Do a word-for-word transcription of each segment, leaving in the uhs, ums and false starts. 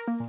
Pointing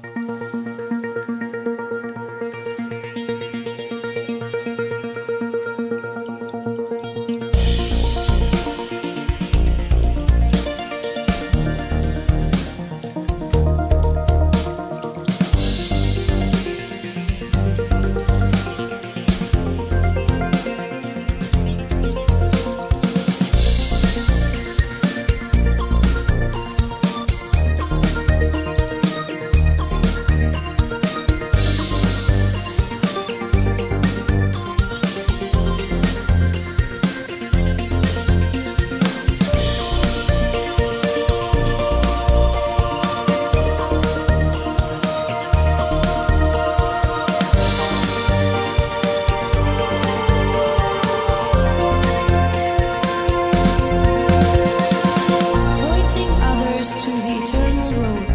others to the eternal road.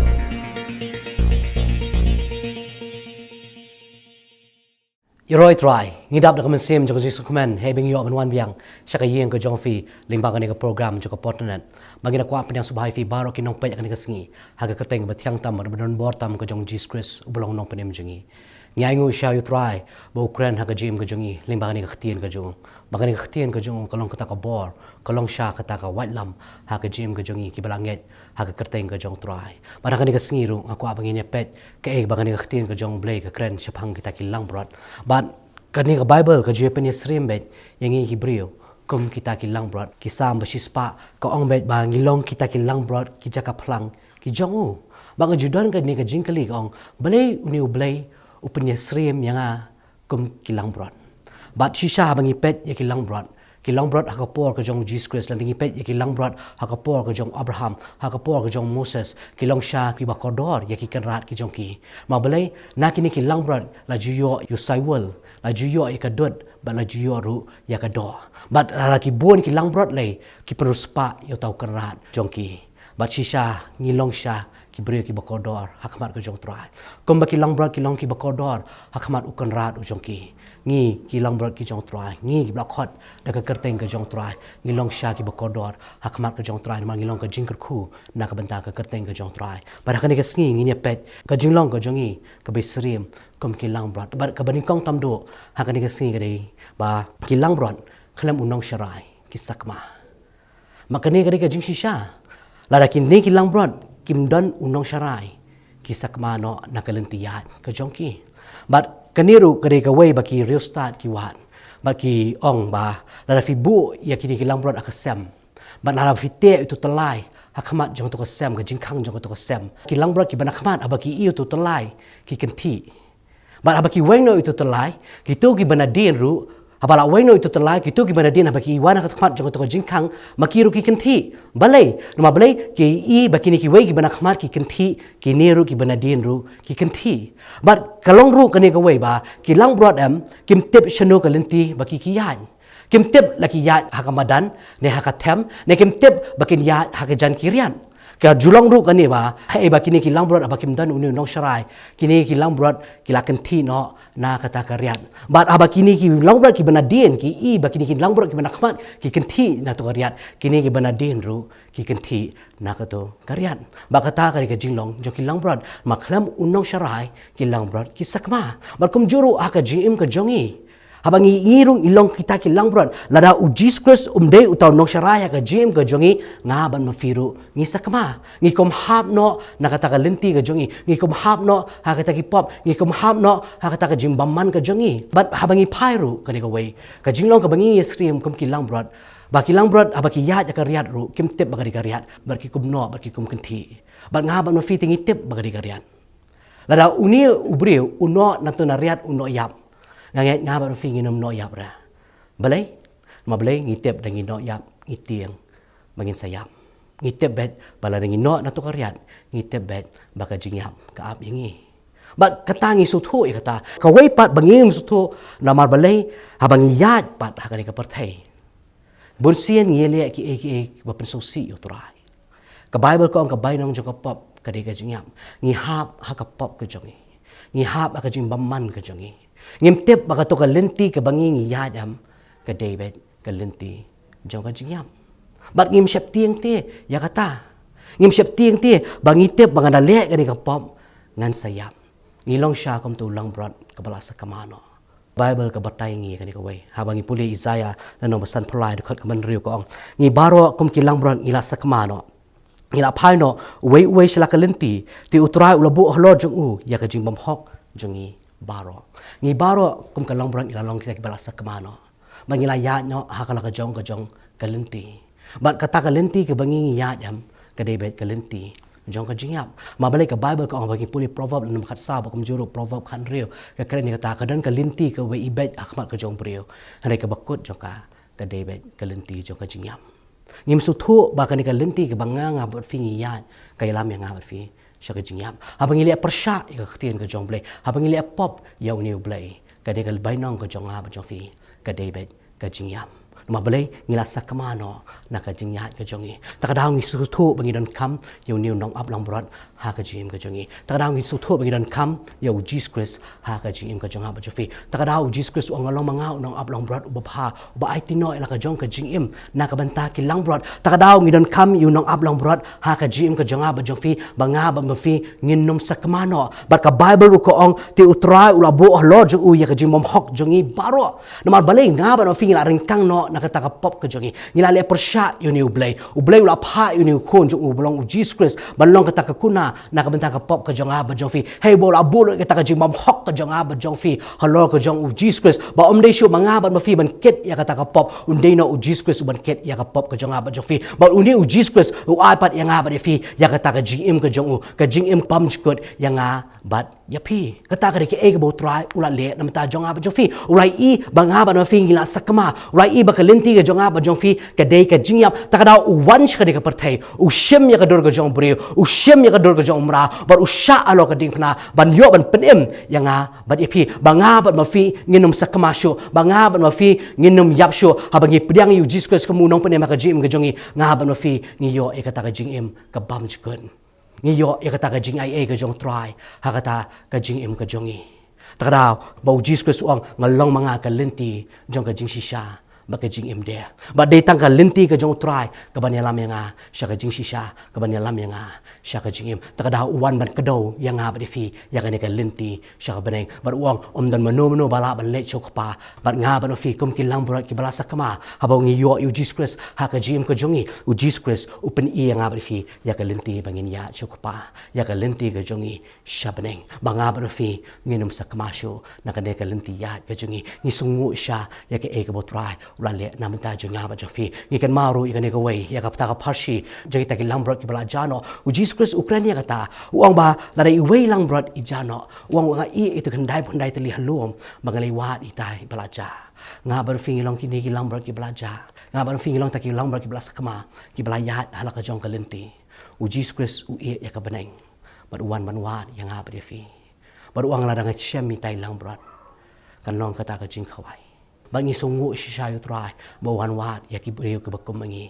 Ïaroh Trai, ngi dap da ka mynsiem jong ka jingsngewkmen, haba ngi ïoh ban wan biang sha ka ïing ka jong phi lyngba kane ka program jong ka Potternet. Ba ngin ïa kwah pynïasoh bha ïa phi baroh ki nongpeit ha kane ka sngi ha ka kyrteng ba thiang tam, ba don bor tam ka jong u Jisu Khrist uba long u nongpynim jong ngi. Ngi ainguh sha ïa U Trai ba u kren ha ka jingim ka jong ngi lyngba kane ka ktien ka jong u. Ba kane ka ktien ka jong u ka long kata ka bor, ka long shisha kata ka waitlam ha ka jingim ka jong ngi kiba la ngeit ha ka kyrteng ka jong U Trai. Bad ha kane ka sngi ruh nga kwah ba ngin ïa peit kaei ba kane ka ktien ka jong U Blei ka kren shaphang kita ki langbrot. Bad kane ka Baibl ka ju pynïasyriem beit ïa ngi ki briew kum kita ki langbrot. Ki Salm ba shispah ka ong beit ba ngi long kita ki langbrot, ki jaka phlang ki jong u. Bad ka ju don kane ka jingkylli ka ong, balei une U Blei u pynïasyriem ïa nga kum ki langbrot? Bad shisha haba ngi peit ïa ki langbrot, ki langbrot ha ka por ka jong u Jisu Khrist, lada ngi peit ïa ki langbrot ha ka por ka jong u Abraham, ha ka por ka jong u Moses, ki long shisha kiba kordor ïa ki kynrad ki jong ki. Namar balei? Na kine ki langbrot la ju ïoh ïa u saiwul, la ju ïoh ïa ka dud, bad la ju ïoh ruh ïa ka doh. Bad lada ki bun ki langbrot lei, ki pynriewspah ïa uta u kynrad jong ki. Bad shisha ngi long shisha ki briew kiba kordor ha khmat ka jong U Trai. Kumba ki langbrot ki long kiba kordor ha khmat u kynrad u jong ki, ngi ki langbrot ki jong U Trai, ngi kiba la khot da ka kyrteng ka jong U Trai, ngi long shisha kiba kordor ha khmat ka jong U Trai namar ngi long ka jingkyrkhu na ka bynta ka kyrteng ka jong U Trai. Bad ha kane ka sngi ngin ïa peit ka jinglong ka jong ngi kaba ïasyriem kum ki langbrot. Bad kaba nyngkong tam duh ha kane ka sngi ka dei ba ki langbrot khlem u nongsharai ki sakma. Ma kane ka dei ka jingshisha. Lada kine ki langbrot kim don u nongsharai, ki sakma noh na ka lynti ïaid ka jong ki. Bad kane ruh ka dei kawei ba ki riewstad ki wad. Bad ki ong ba lada phi buh ïa kine ki langbrot ha ka sem, bad lada phi teh ïa uto u tyllai ha khmat jong kato ka sem, ka jingkhang jong kato ka sem, ki langbrot kiba na khmat haba ki ïohi ïa uto u tyllai ki kynthih. Bad haba ki weng noh ïa uto u tyllai, kito kiba nadien ruh, haba la weng noh ïa uto u tyllai, kito kiba nadien haba ki wan ha khmat jong kato ka jingkhang, ma ki ruh ki kynthih. Balei? Namar balei? Ki ïohi ba kine kiwei kiba na khmat ki kynthih, kine ruh kiba nadien ruh ki kynthih. Bad ka long ruh kane kawei ba ki langbrot em kim tip shano ka lynti ba ki ki ïaid. Kim tip la ki ïaid ha ka madan ne ha ka them, ne kim tip ba kin ïaid ha ka jan ki riat. Ka ju long ruh kane ba haei ba kine ki langbrot haba kim don une u nongsharai, kine ki langbrot ki la kynthih noh na kata ka riat. Bad haba kine ki langbrot kiba nadien ki ïohi ba kine ki langbrot kiba na khmat ki kynthih na kato ka riat, kine kiba nadien ruh ki kynthih na kato ka riat. Bad kata ka dei ka jinglong jong ki langbrot, ma khlem u nongsharai ki langbrot ki sakma. Bad kumjuh ruh ha ka jingim ka jong ngi, haba ngi ïohi ruh ngi long kita ki langbrot, lada u Jisu Khrist um dei uta u nongsharai ha ka jingim ka jong ngi, nga bad ma phi ruh ngi sakma. Ngi kum hap noh na kata ka lynti ka jong ngi, ngi kum hap noh ha kata ki pop, ngi kum hap noh ha kata ka jingbymman ka jong ngi. Bad haba ngi phai ruh ka dei kawei ka jinglong kaba ngi ïasyriem kum ki langbrot, ba ki langbrot haba ki ïaid ha ka riat ruh kim tip ba ka dei ka riat, bad ki kum noh bad ki kum kynthih. Bad nga bad ma phi te ngi tip ba ka dei ka riat. Lada une u briew u noh na kato ka riat u noh ïap, nga ngeit nga bad ma phi ngin ym noh ïap re. Balei? Ma balei? Ngi tip da ngi noh ïap ngi tieng ba ngin sa ïap. Ngi tip beit ba lada ngi noh na kato ka riat, ngi tip beit ba ka jingïap ka ap ïa ngi. Bad kata ngi sngewthuh ïa kata. Kawei pat ba ngi ym sngewthuh namar balei, haba ngi ïaid pat ha kane ka pyrthei, bunsien ngi ïaleh kiei kiei ba pynsngewsih ïa u Trai. Ka Baibl ka ong ka bainong jong ka pop ka dei ka jingïap. Ngi hap ha ka pop ka jong ngi. Ngi hap ha ka jingbymman ka jong ngi. Ngim tip ba kato ka lynti kaba ngi ngi ïaid em ka dei beit ka lynti jong ka jingïap. Bad ngim sheptieng te ïa kata. Ngim sheptieng te ba ngi tip ba nga da leh kane ka pop ngan sa ïap. Ngi long shisha kum utu u langbrot kaba la sakma noh. Baibl ka batai ngi kane kawei. Haba ngi pule Isaïah lynnong ba sanphew lai dkhot kaba hynriew ka ong, ngi baroh kum ki langbrot ngi la sakma noh. Ngi la phai noh uwei uwei sha la ka lynti, te U Trai u la buh halor jong u ïa ka jingbymhok jong ngi baroh. Ngi baroh kum ka langbrot ngi la long kita kiba la sakma noh. Ba ngi la ïaid noh ha ka la ka jong ka jong ka lynti. Bad kata ka lynti kaba ngi ngi ïaid em, ka dei beit ka lynti jong ka jingïap. Ma balei ka Baibl ka ong, ba ngi pule Proverb lynnong khatsaw bad kumjuh ruh Proverb khathynriew, ka kren ïa kata, ka don ka lynti kaba ibeit ha khmat ka jong u briew, hynrei kaba kut jong ka, ka dei beit ka lynti jong ka jingïap. Ngim sngewthuh ba kane ka lynti kaba nga nga bad phi ngi ïaid ka ïalam ïa nga bad phi sha ka jingïap. Haba ngi leh pyrshah ïa ka ktien ka jong U Blei, haba ngi leh pop ïa une U Blei, kane ka bainong ka jong nga bad jong phi ka dei beit ka jingïap. Namar balei? Ngi la sakma noh na ka jingïaid ka jong ngi. Ta ka daw ngi sngewthuh ba ngi donkam ïa une u nongap langbrot ha ka jingim ka jong ngi. Ta ka daw ngi sngewthuh ba ngi donkam ïa U Jisu Khrist ha ka jingim ka jong nga bad jong phi. Ta ka daw U Jisu Khrist u ong, nga long ma nga u nongap langbrot uba bha, uba aiti noh ïa la ka jong ka jingim na ka bynta ki langbrot. Ta ka daw ngi donkam ïa u nongap langbrot ha ka jingim ka jong nga bad jong phi, ba nga bad ma phi ngin ym sakma noh. Bad ka Baibl ruh ka ong, te U Trai u la buh halor jong u ïa ka jingbymhok jong ngi baroh. Namar balei? Nga bad ma phi ngi la ryngkang noh na kata ka pop ka jong ngi. Ngi la leh pyrshah ïa une U Blei. U Blei u la phah ïa une u Khun jong u uba long U Jisu Khrist ban long kata ka kuna na ka bynta ka pop ka jong nga bad jong phi. Hynrei ba u la buh lut ïa kata ka jingbymhok ka jong nga bad jong phi halor ka jong U Jisu Khrist, ba um dei shuh ma nga bad ma phi ban kit ïa kata ka pop, un dei noh U Jisu Khrist uban kit ïa ka pop ka jong nga bad jong phi. Bad une U Jisu Khrist u ai pat ïa nga bad ïa phi ïa kata ka jingim ka jong u, ka jingim bymjukut ïa nga bad ïa phi. Kata ka dei kaei kaba U Trai u la leh na ka bynta jong nga bad jong phi. U la ïohi ba nga bad ma phi ngi la sakma. U la ïohi ba ka lynti ka jong nga bad jong phi ka dei ka jingïap. Ta ka daw u wan sha kane ka pyrthei, u shim ïa ka dur ka jong u briew, u shim ïa ka dur ka jong u mraw, bad u shah halor ka diengphna ban ïoh ban pynim ïa nga bad ïa phi, ba nga bad ma phi ngin ym sakma shuh, ba nga bad ma phi ngin ym ïap shuh. Haba ngi pdiang ïa U Jisu Khrist kum u Nongpynim ha ka jingim ka jong ngi, nga bad ma phi ngi ïoh ïa kata ka jingim ka bymjukut. Ngi ïoh ïa kata ka jingaiei ka jong U Trai ha kata ka jingim ka jong ngi. Ta ka daw ba U Jisu Khrist u ong, nga long ma nga ka lynti jong ka jingshisha bad ka jingim de. Bad dei tang ka lynti ka jong U Trai kaban ïalam ïa nga sha ka jingshisha, kaban ïalam ïa nga sha ka jingim. Ta ka daw u wan ban kdew ïa nga bad ïa phi ïa kane ka lynti sha ka bneng. Bad u ong, ym don mano mano ba lah ban leit sha U Kpa. Bad nga bad ma phi kum ki langbrot kiba la sakma, haba ngi ïoh ïa U Jisu Khrist ha ka jingim ka jong ngi, U Jisu Khrist u pyni ïa nga bad ïa phi ïa ka lynti ba ngin ïaid sha U Kpa, ïa ka lynti ka jong ngi sha bneng, ba nga bad ma phi ngin ym sakma shuh na kane ka lynti ïaid ka jong ngi. Ngi sngewnguh shisha ïa kaei kaba U Trai u la leh na ka bynta jong nga bad jong phi. Ngi kynmaw ruh ïa kane kawei, ïa kata ka pharshi jong kita ki langbrot kiba la jia noh. U Jisu Khrist u kren ïa kata, u ong ba lada iwei i langbrot i jia noh, u ong, nga ïeh ïa itu khyndai phew khyndai tylli ha lum ba ngan leit wad ïa kita kiba la jia. Nga bad ma phi ngi long kine ki langbrot kiba la jia. Nga bad ma phi ngi long kita ki langbrot kiba la sakma, kiba la ïaid ha la ka jong ka lynti. U Jisu Khrist u ïeh ïa ka bneng bad u wan ban wad ïa nga bad ïa phi. Bad u ong, lada nga shem ïa itai i langbrot, kan long kata ka jingkhawai. Bad ngi sngewnguh shisha ïa U Trai ba u wan wad ïa ki briew kiba kum ma ngi,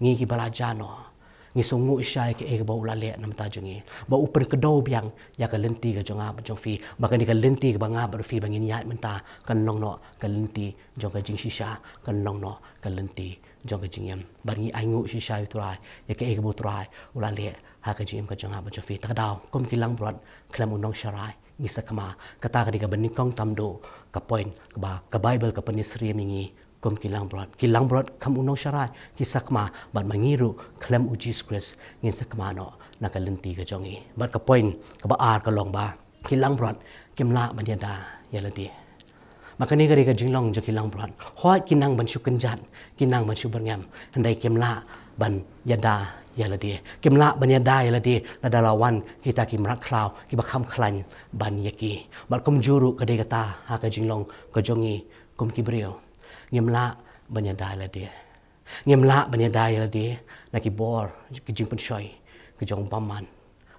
ngi kiba la jia noh. Ngi sngewnguh shisha ïa kaei kaba u la leh na ka bynta jong ngi, ba u pynkdew biang ïa ka lynti ka jong nga bad jong phi, ba kane ka lynti kaba nga bad phi ba ngin ïaid mynta kan long noh ka lynti jong ka jingshisha, kan long noh ka lynti jong ka jingim. Bad ngi ainguh shisha ïa U Trai ïa kaei kaba U Trai u la leh ha ka jingim ka jong nga bad jong phi. Ta ka daw kum ki langbrot khlem u nongsharai ngi sakma. Kata ka dei kaba nyngkong tam duh ka point kaba ka Baibl ka pynsyriem ïa ngi kum ki langbrot. Ki langbrot khlem u nongsharai ki sakma, bad ma ngi ruh khlem U Jisu Khrist ngin sakma noh na ka lynti ka jong ngi. Bad ka point kaba ar ka long ba ki langbrot kim lah ban ïada ïa lade. Ma kane ka dei ka jinglong jong ki langbrot. Hooid ki nang ban shu kynjat, ki nang ban shu byrngem, hynrei kim lah ban ïada ïa lade. Kim lah ban ïada ïa lade lada la wan kita ki mrad khlaw kiba kham khlaiñ ban ïa ki. Bad kumjuh ruh ka dei kata ha ka jinglong ka jong ngi kum ki briew. Ngim lah ban ïada ïa lade. Ngim lah ban ïada ïa lade na ki bor ki jingpynshoi ka jong u bymman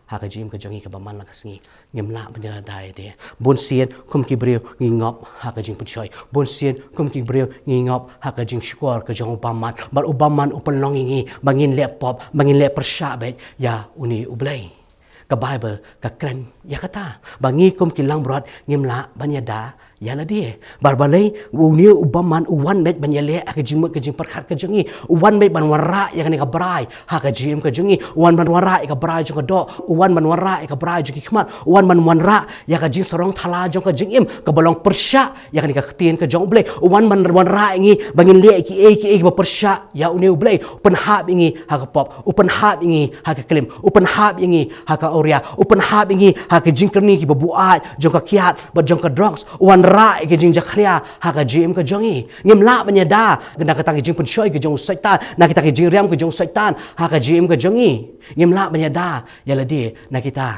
ha ka jingim ka jong ngi kaba man la ka sngi. Ngim lah ban ïada ïa lade. Bun sien kum ki briew ngi ngop ha ka jingpynshoi. Bun sien kum ki briew ngi ngop ha ka jingshukor ka jong u bymman. Bad u bymman u pynlong ïa ngi ba ngin leh pop, ba ngin leh pyrshah beit ïa une U Blei. Ka Baibl ka kren ïa kata, ba ngi kum ki langbrot ngim lah ban ïada ïa lade. Bad balei, une u bymman u wan beit ban ïaleh ha ka jingmut ka jingpyrkhat ka jong ngi. U wan beit ban wanrah ïa kane ka brai ha ka jingim ka jong ngi. U wan ban wanrah ïa ka brai jong ka doh. U wan ban wanrah ïa ka brai jong ki khmat. U wan ban wanrah ïa ka jingsarong thala jong ka jingim kaba long pyrshah ïa kane ka ktien ka jong U Blei. U wan ban wanrah ïa ngi ba ngin leh kiei kiei kiba pyrshah ïa une U Blei. U pynhap ïa ngi ha ka pop. U pynhap ïa ngi ha ka klim. U pynhap ïa ngi ha ka awria. U pynhap ïa ngi ha ka jingkyrni kiba buaid jong ka kiad bad jong ka drugs. U wanrah ïa ka jingjakhlia ha ka jingim ka jong ngi. Ngim lah ban ïada na kata ka jingpynshoi ka jong u Soitan, na kata ka jingriam ka jong u Soitan ha ka jingim ka jong ngi. Ngim lah ban ïada ïa lade na kita.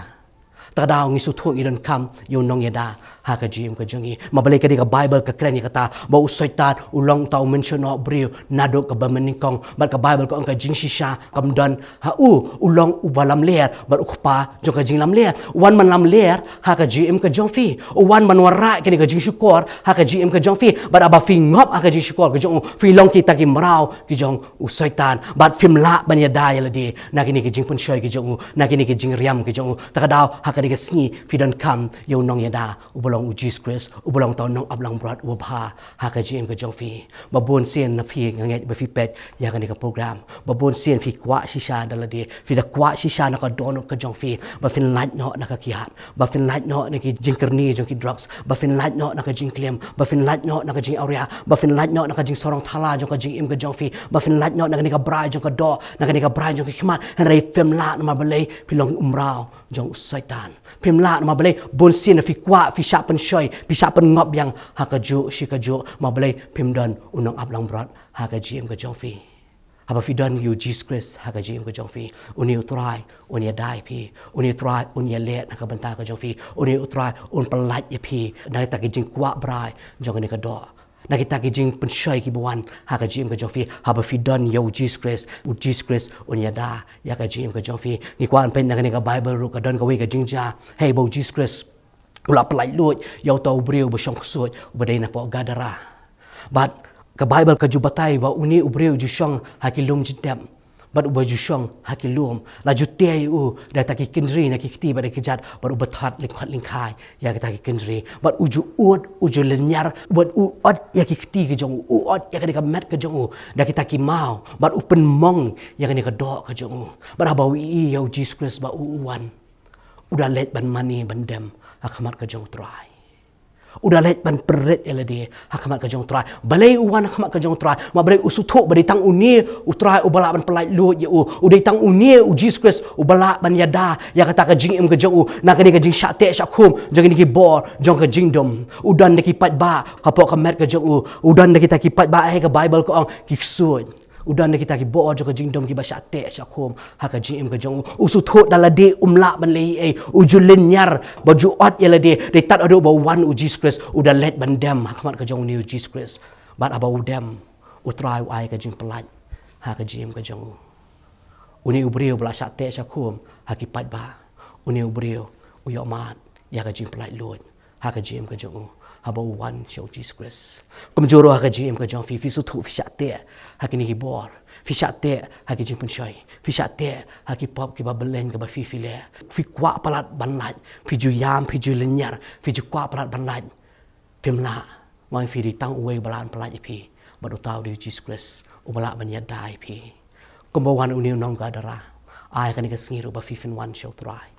Te ka daw ngi sngewthuh ngi donkam ïa u nongïada ha ka jingim ka jong ngi. Ma balei ka dei ka Baibl ka kren ïa kata ba u Soitan u long uta u mynsiem noh briew naduh kaba mynnyngkong. Bad ka Baibl ka ong ka jingshisha kam don ha u. U long uba lamler bad u kpa jong ka jinglamler. U wan ban lamler ha ka jingim ka jong phi. U wan ban wanrah kane ka jingshukor ha ka jingim ka jong phi. Bad haba phi ngop ha ka jingshukor ka jong u, phi long kita ki mraw ki jong u Soitan. Bad phim lah ban ïada ïa lade na kine ki jingpynshoi ki jong u, na kine ki jingriam ki jong u. Te ka daw ha kane ka sngi phi donkam ïa u nongïada uba long u Jisu Khrist, uba long uta u nongap langbrot uba bha ha ka jingim ka jong phi. Ba bun sien na phi nga ngeit ba phi peit ïa kane ka program. Ba bun sien phi kwah shisha da lade, phi da kwah shisha na ka dohnud ka jong phi ba phin lait noh na ka kiad, ba phin lait noh na ki jingkyrni jong ki drugs, ba phin lait noh na ka jingklim, ba phin lait noh na ka jingawria, ba phin lait noh na ka jingsarong thala jong ka jingim ka jong phi, ba phin lait noh na kane ka brai jong ka doh, na kane ka brai jong ka khmat. Hynrei phim lah, namar balei? Phi long u mraw jong u Soitan. Phim lah, namar balei? Bun sien phi kwah, phi shah pynshoi, phi shah pynngop biang ha kajuh shi kajuh. Namar balei? Phim don u nongap langbrot ha ka jingim ka jong phi. Haba phi don ïa u Jisu Khrist ha ka jingim ka jong phi, une u Trai un ïada ïa phi. Une u Trai un ïaleh na ka bynta ka jong phi. Une u Trai un pyllait ïa phi na kita ki jingkwah brai jong kane ka doh, na kita ki jingpynshoi kiba wan ha ka jingim ka jong phi. Haba phi don ïa u Jisu Khrist, u Jisu Khrist un ïada ïa ka jingim ka jong phi. Ngi kwah ban peit na kane ka Baibl ruh ka don kawei ka jingjia, hei, ba u Jisu Khrist u la pyllait luid ïa uta u briew ba shong ksuid uba dei napoh Gadara. Bad ka Baibl ka ju batai ba une u briew u ju shong ha ki lum jingtep, bad uba ju shong ha ki lum, la ju tei ïa u da kita ki kynjri na ki kti bad da ki kjat, bad uba thad lyngkhot lyngkhai ïa kita ki kynjri. Bad u ju ud, u ju lynñiar, bad u ot ïa ki kti ka jong u, u ot ïa kane ka met ka jong u da kita ki maw, bad u pynmong ïa kane ka doh ka jong u. Bad haba u ïohi ïa u Jisu Khrist ba u, u wan, u da leit ban mane ban dem ha khmat ka jong u Trai. U da leit ban pynrit ïa lade ha khmat ka jong u Trai. Balei u wan ha khmat ka jong u Trai? Namar balei? U sngewthuh ba dei tang une u Trai uba lah ban pyllait luid ïa u. U dei tang une u Jisu Khrist uba lah ban ïada ïa kata ka jingim ka jong u na kane ka jingshah teh shah khum jong kine ki bor jong ka jingdum. U don da ki paidbah hapoh ka met ka jong u. U don da kita ki paidbah, eh, ka Baibl ka ong ki ksuid. U don da kita ki bor jong ka jingdum kiba shah teh shah khum ha ka jingim ka jong u. U sngewthuh da lade um lah ban leh ei ei. U ju lynñiar bad ju ot ïa lade. Dei tad haduh ba u wan u Jisu Khrist, u da leit ban dem ha khmat ka jong une u Jisu Khrist. Bad haba u dem, u Trai u ai ka jingpyllait ha ka jingim ka jong u. Une u briew ba la shah teh shah khum ha ki paidbah, une u briew u ïohmad ïa ka jingpyllait luid ha ka jingim ka jong u haba u wan sha u Jisu Khrist. Kumjuh ruh ha ka jingim ka jong phi, phi sngewthuh phi shah teh ha kine ki bor, phi shah teh ha ki jingpynshoi, phi shah teh ha ki pop kiba bymleng kaba phi, phi leh. Phi kwah palat ban lait, phi ju ïam, phi ju lynñiar, phi ju kwah palat ban lait. Phim lah, namar phi dei tang uwei uba lah ban pyllait ïa phi, bad uta u dei u Jisu Khrist uba lah ban ïada ïa phi. Kumba wan une u nong Gadara, ai kane ka sngi ruh ba phi phin wan sha u Trai.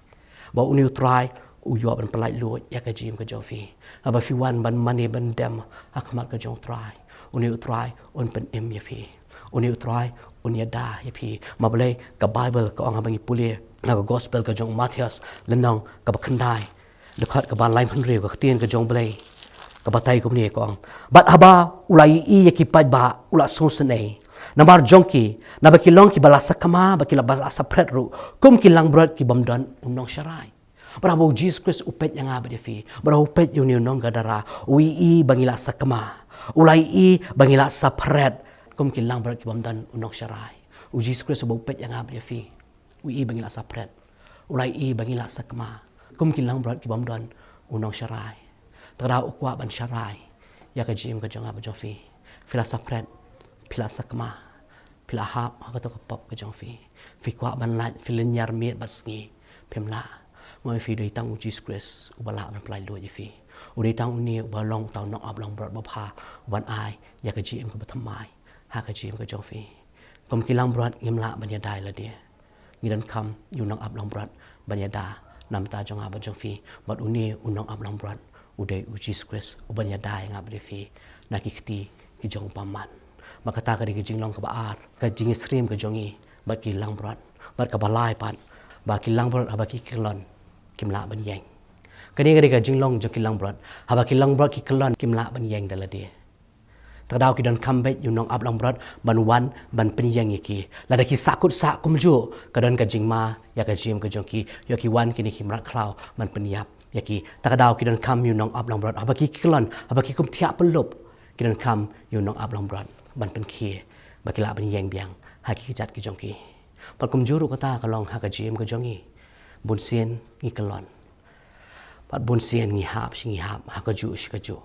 Ba une u Trai u ïoh ban pyllait luid ïa ka jingim ka jong phi. Haba phi wan ban mane ban dem ha khmat ka jong u Trai, une u Trai un pynim ïa phi. Une u Trai un ïada ïa phi. Namar balei? Ka Baibl ka ong, haba ngi pule na ka Gospel ka jong u Mathaios, lynnong kaba khyndai, dkhot kaba laiphew hynriew, ka ktien ka jong U Blei ka batai kumne, ka ong: Bad haba u la ïohi ïa ki paidbah, u la sngewsynei namar jong ki, naba ki long kiba la sakma, bad kiba la saphriang ruh kum ki langbrot ki bym don u nongsharai. Bad haba u Jisu Khrist u peit ïa nga bad ïa phi, bad haba u peit ïa une u nong Gadara, u ïohi ba ngi la sakma, u la ïohi ba ngi la saphriang kum ki langbrot ki bym don u nongsharai. U Jisu Khrist haba u peit ïa nga bad ïa phi, u ïohi ba ngi la saphriang, u la ïohi ba ngi la sakma kum ki langbrot ki bym don u nongsharai. Te ka daw u kwah ban sharai ïa ka jingim ka jong nga bad jong phi. Phi la saphriang, phi la sakma, phi la hap ha kato ka pop ka jong phi. Phi kwah ban lait, phi lynñiar miet bad sngi, phim lah. Mo ïa phi, dei tang u Jisu Khrist uba lah ban pyllait luid ïa phi. U dei tang une uba long uta u nongaplangbrot babha, uban ai ïa ka jingim kaba thymmai ha ka jingim ka jong phi. Kum ki langbrot ngim lah ban ïada ïa lade. Ngi donkam ïa u nongaplangbrot ban ïada na ka bynta jong nga bad jong phi. Bad une u nongaplangbrot u dei u Jisu Khrist uban ïada ïa nga bad ïa phi na ki kti ki jong u bymman. Bad kata ka dei ka jinglong kaba ar, ka jingïasyriem ka jong ngi bad ki langbrot. Bad kaba lai pat, ba ki langbrot haba ki kyllon kim lah ban ïeng. Kane ka dei ka jinglong jong ki langbrot. Haba ki langbrot ki kyllon kim lah ban ïeng da lade. Te ka daw ki donkam beit ïa u nongaplangbrot ban wan ban pynïeng ïa ki. Lada ki sahkut sah kumjuh, ka don ka jingma ïa ka jingim ka jong ki. Ïoh ki wan kine ki mrad khlaw ban pynïap ïa ki. Te ka daw ki donkam ïa u nongaplangbrot, haba ki kyllon, haba ki kum thiah pyllup, ki donkam ïa u nongaplangbrot ban pynkhie, ba ki lah ban ïeng biang ha ki kjat ki jong ki. Bad kumjuh ruh kata ka long ha ka jingim ka jong ngi. Bunsien ngi kyllon. Bad bunsien ngi hap shi ngi hap, ha kajuh shi kajuh.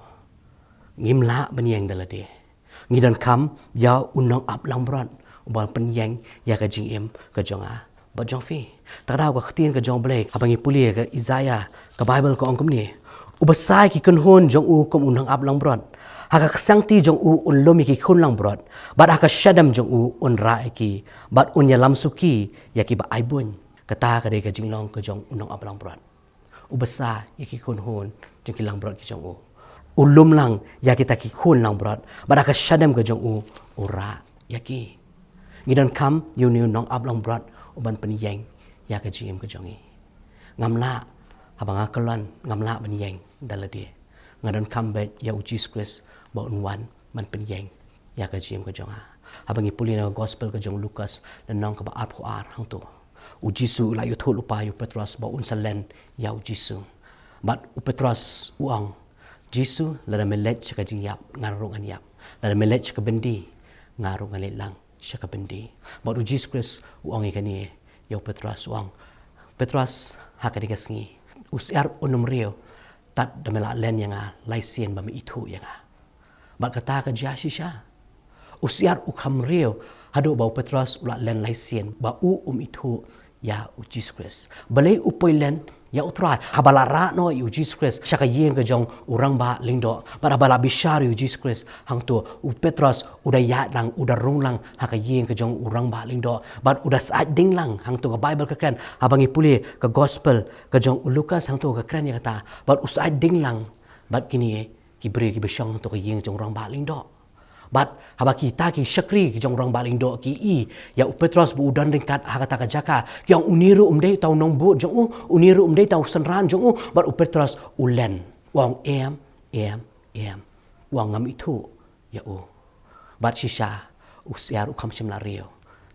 Ngim lah ban ïeng da lade. Ngi donkam ïa u nongaplangbrot uban pynïeng ïa ka jingim ka jong nga bad jong phi. Te ka daw ka ktien ka jong U Blei, haba ngi pule ka Isaiah, ka Baibl ka ong kumne: U bsa ïa ki kynhun jong u kum u nongaplangbrot. Ha ka ksiangti jong u un lum ïa ki khun langbrot, bad ha ka shadem jong u un rah ïa ki, bad un ïalam suki ïa ki ba ai buiñ. Kata ka dei ka jinglong ka jong u nongaplangbrot. U bsa ïa ki kynhun jong ki langbrot ki jong u. U lum lang ïa kita ki khun langbrot, bad ha ka shadem ka jong u u rah ïa ki. Ngi donkam ïa une u nongaplangbrot uban pynïeng ïa ka jingim ka jong ngi. Ngam lah, haba nga kyllon, ngam lah ban ïeng da lade. Nga donkam beit ïa u Jisu Khrist ba un wan ban pynïeng ïa ka jingim ka jong nga. Haba ngi pule na ka gospel ka jong u Lukas, lynnong kaba arphew ar, hangto u Jisu u la ïathuh lypa ïa u Petros ba un sa len ïa u Jisu. Bad u Petros u ong, Jisu, lada me leit sha ka jingïap, nga ruh ngan ïap. Lada me leit sha ka byndi, nga ruh ngan leit lang sha ka byndi. Bad u Jisu Khrist u ong ïa kane ïa u Petros, u ong, Petros, ha kane ka sngi, u syiar un ym riew tad da me la len ïa nga lai sien ba me ithuh ïa nga. Bad kata ka jia shisha. U syiar u kham riew haduh ba u Petros u la len lai sien ba u um ithuh ïa u Jisu Khrist. Balei u poi len ïa u Trai? Haba la rah noh ïa u Jisu Khrist sha ka ïing ka jong u rangbah lyngdoh, bad haba la bishar ïa u Jisu Khrist, hangto u Petros u da ïaid lang, u da rung lang ha ka ïing ka jong u rangbah lyngdoh, bad u da syaid ding lang. Hangto ka Baibl ka kren, haba ngi pule ka gospel ka jong u Lukas, hangto ka kren ïa kata, bad u syaid ding lang bad kine ki briew kiba shong hangto ka ïing jong u rangbah lyngdoh. Bad haba kita ki shakri ki jong u rangbah lyngdoh ki i ïa u Petros ba u don ryngkat ha kata ka jaka, ki ong, une ruh um dei uta u nongbud jong u, une ruh um dei uta u synran jong u. Bad u Petros u len, u ong, em, em, em, u ong, ngam ithuh ïa u. Bad shisha u syiar u kham shym la riew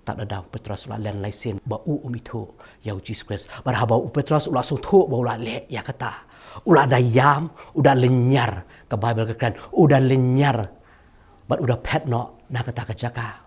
tad da u Petros u la len lai sien ba u um ithuh ïa u Jisu Khrist. Bad haba u Petros u la sngewthuh ba u la leh ïa kata, u la da ïam, u da lynñiar, ka Baibl ka kren, u da lynñiar, bad u da phet noh na kata ka jaka.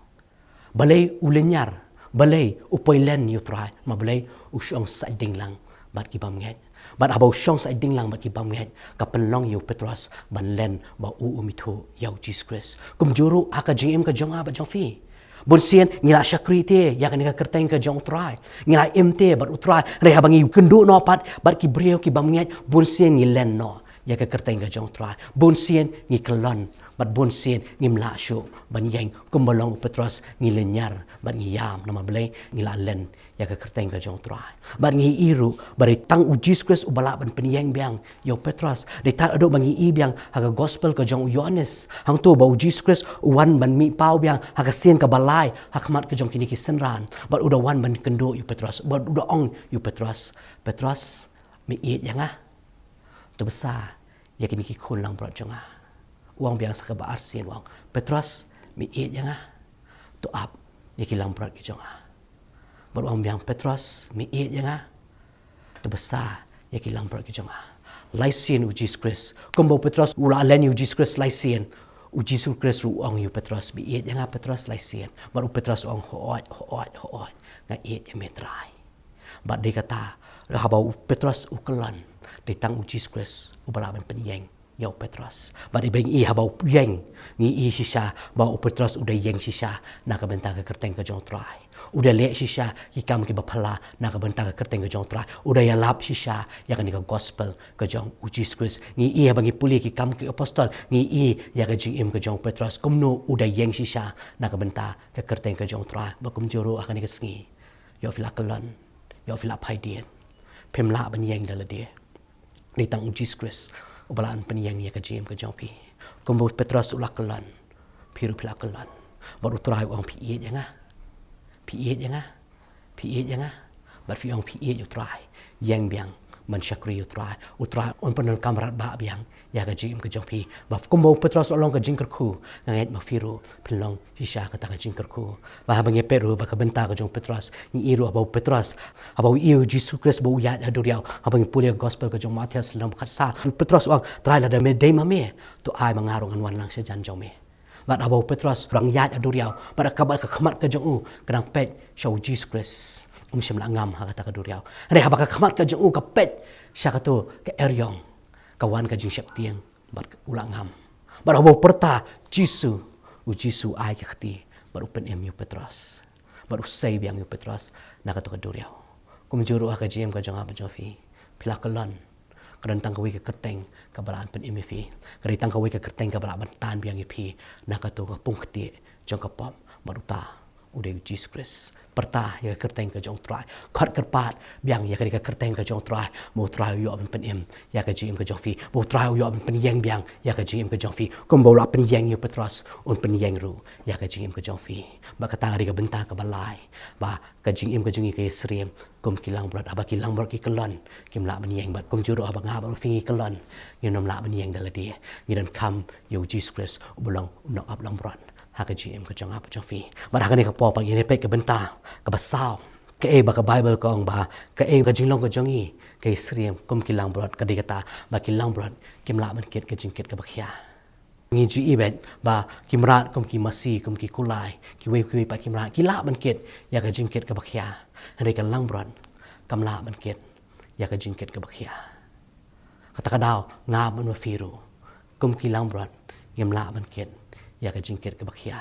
Balei u lynñiar? Balei u poi len ïa u Trai? Ma balei? U shong saiñ ding lang bad ki bymngeit. Bad haba u shong saiñ ding lang bad ki bymngeit, ka pynlong ïa u Petros ban len ba u um ithuh ïa u Jisu Khrist. Kumjuh ruh ha ka jingim ka jong nga bad jong phi, bun sien ngi la shakri te ïa kane ka kyrteng ka jong u Trai, ngi la im te bad u Trai. Hynrei haba ngi kynduh noh pat bad ki briew ki bymngeit, bun sien ngi len noh ïa ka kyrteng ka jong u Trai. Bun sien ngi kyllon bad bun sien ngim lah shuh ban ïeng kumba long u Petros, ngi lynñiar bad ngi ïam. Namar balei? Ngi la len ïa ka kyrteng ka jong u Trai. Bad ngi i ruh ba dei tang u Jisu Khrist uba lah ban pynïeng biang ïa u Petros. Dei tad haduh ba ngi i biang ha ka gospel ka jong u Ïoannis, hangto ba u Jisu Khrist u wan ban mih paw biang ha ka sien kaba lai ha khmat ka jong kine ki synran. Bad u da wan ban kynduh ïa u Petros, bad u da ong ïa u Petros, Petros, me ïeit ïa nga? To bsa ïa kine ki khun langbrot jong nga. U ong biang sa kaba arsien, u ong, Petros, me ïeit ïa nga? To ap ïa ki langbrot ki jong nga. Bad u ong biang, Petros, me ïeit ïa nga? To bsa ïa ki langbrot ki jong nga. Lai sien u Jisu Khrist, kumba u Petros u la len ïa u Jisu Khrist lai sien, u Jisu Khrist ruh u ong ïa u Petros, me ïeit ïa nga Petros, lai sien? Bad u Petros u ong, hooid, hooid, hooid, nga ïeit ïa me Trai. Bad dei kata, haba u Petros u kyllon, dei tang u Jisu Khrist uba lah ban pynïeng ïa u Petros. Bad i ba ngi i haba u ïeng, ngi i shisha ba u Petros u da ïeng shisha na ka bynta ka kyrteng ka jong u Trai. U da leh shisha ki kam kiba phylla na ka bynta ka kyrteng ka jong u Trai. U da ïalap shisha ïa kane ka gospel ka jong u Jisu Khrist. Ngi i haba ngi pule ki Kam ki Apostol, ngi i ïa ka jingim ka jong u Petros kumno u da ïeng shisha na ka bynta ka kyrteng ka jong u Trai. Bad kumjuh ruh ha kane ka sngi, ïoh phi la kyllon, ïoh phi la phai dien, phim lah ban ïeng da lade. Dei tang u Jisu Khrist uba lah ban pynïeng ïa ka jingim ka jong phi. Kumba u Petros u la kyllon, phi ruh phi la kyllon. Bad u Trai u ong, phi ïeit ïa nga? Phi ïeit ïa nga? Phi ïeit ïa nga? Bad phi ong, phi ïeit ïa u Trai, ïeng biang ban shakri ïa u Trai. U Trai un pyndonkam radbah biang ïa ka jingim ka jong phi. Bad kumba u Petros u la long ka jingkyrkhu, nga ngeit ma phi ruh phin long shisha kata ka jingkyrkhu. Bad haba ngi peit ruh ba ka bynta ka jong u Petros, ngi i ruh haba u Petros, haba u ïohi ïa u Jisu Khrist ba u ïaid ha duriaw, haba ngi pule ïa ka gospel ka jong u Mathaios lynnong ba khatsaw, u Petros u ong, Trai, lada me dei ma me, to ai ma nga ruh ngan wan lang sha jan jong me. Bad haba u Petros u dang ïaid ha duriaw, bad ka, bad ka khmat ka jong u ka dang peit sha u Jisu Khrist, um shym la ngam ha kata ka duriaw. Hynrei haba ka khmat ka jong u ka peit sha kato ka eriong, ka wan ka jingsheptieng, bad u la ngam. Bad haba u pyrta Jisu, u Jisu u ai ka kti, bad u pynim ïa u Petros. Bad u sei biang ïa u Petros na kato ka duriaw. Kumjuh ruh ha ka jingim ka jong nga bad jong phi, phi la kyllon, ka don tang kawei ka kyrteng kaba lah ban pynim ïa phi. Ka dei tang kawei ka kyrteng kaba lah ban tan biang ïa phi na kato ka pung ktieh jong ka pop. Bad uta u dei u Jisu Khrist. Pyrta ïa ka kyrteng ka jong u Trai. Khot kyrpad biang ïa ka dei ka kyrteng ka jong u Trai, ba u Trai u ïoh ban pynim ïa ka jingim ka jong phi. Ba u Trai u ïoh ban pynïeng biang ïa ka jingim ka jong phi. Kumba u la pynïeng ïa u Petros, un pynïeng ruh ïa ka jingim ka jong phi. Bad kata ka dei ka bynta kaba lai, ba ka jingim ka jong ngi ka ïasyriem kum ki langbrot. Haba ki langbrot ki kyllon, kim lah ban ïeng. Bad kumjuh ruh haba nga bad phi ngi kyllon, ngim lah ban ïeng da lade. Ngi donkam ïa u Jisu Khrist uba long u nongap langbrot ha ka jingim ka jong nga bad jong phi. Bad ha kane ka por pat ngin ïa peit ka bynta kaba saw, kaei ba ka Baibl ka ong, ba kaei ka jinglong ka jong ngi ka ïasyriem kum ki langbrot, ka dei kata ba ki langbrot kim lah ban kit ka jingkit kaba khia. Ngi ju i beit ba ki mrad kum ki masi, kum ki kulai, kiwei kiwei pat ki mrad ki lah ban kit ïa ka jingkit kaba khia. Hynrei ka langbrot kam lah ban kit ïa ka jingkit kaba khia. Kata ka daw nga bad ma phi ruh, kum ki langbrot, ngim lah ban kit ïa ka jingkit kaba khia.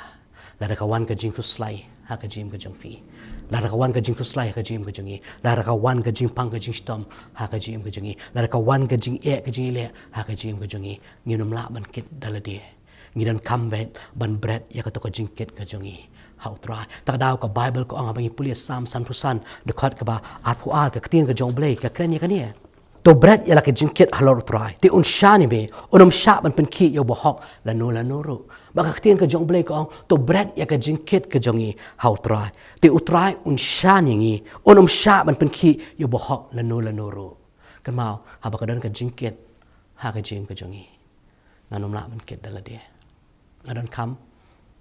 Lada ka wan ka jingkhuslai ha ka jingim ka jong phi, lada ka wan ka jingkhuslai ha ka jingim ka jong ngi, lada ka wan ka jingpang ka jingshitom ha ka jingim ka jong ngi, lada ka wan ka jingeh ka jingeh ha ka jingim ka jong ngi, ngim lah ban kit da lade. Ngi donkam beit ban bret ïa kato ka jingkit ka jong ngi ha u Trai. Kata ka daw ka Baibl ka ong, haba ngi pule Salm sanphew san, dkhot kaba arphew ar, ka ktien ka jong U Blei ka kren ïa kane. To bret ïa la ka jingkit halor u Trai, te un shaniah ïa me, un ym shah ban pynkhih ïa u bahok lano lano ruh. Bad ka ktien ka jong U Blei ka ong, to bret ïa ka jingkit ka jong ngi ha u Trai, te u Trai un shaniah ïa ngi, un ym shah ban pynkhih ïa u bahok lano lano ruh. Kynmaw, haba ka don ka jingkit ha ka jingim ka jong ngi, ngan ym lah ban kit da lade. Nga donkam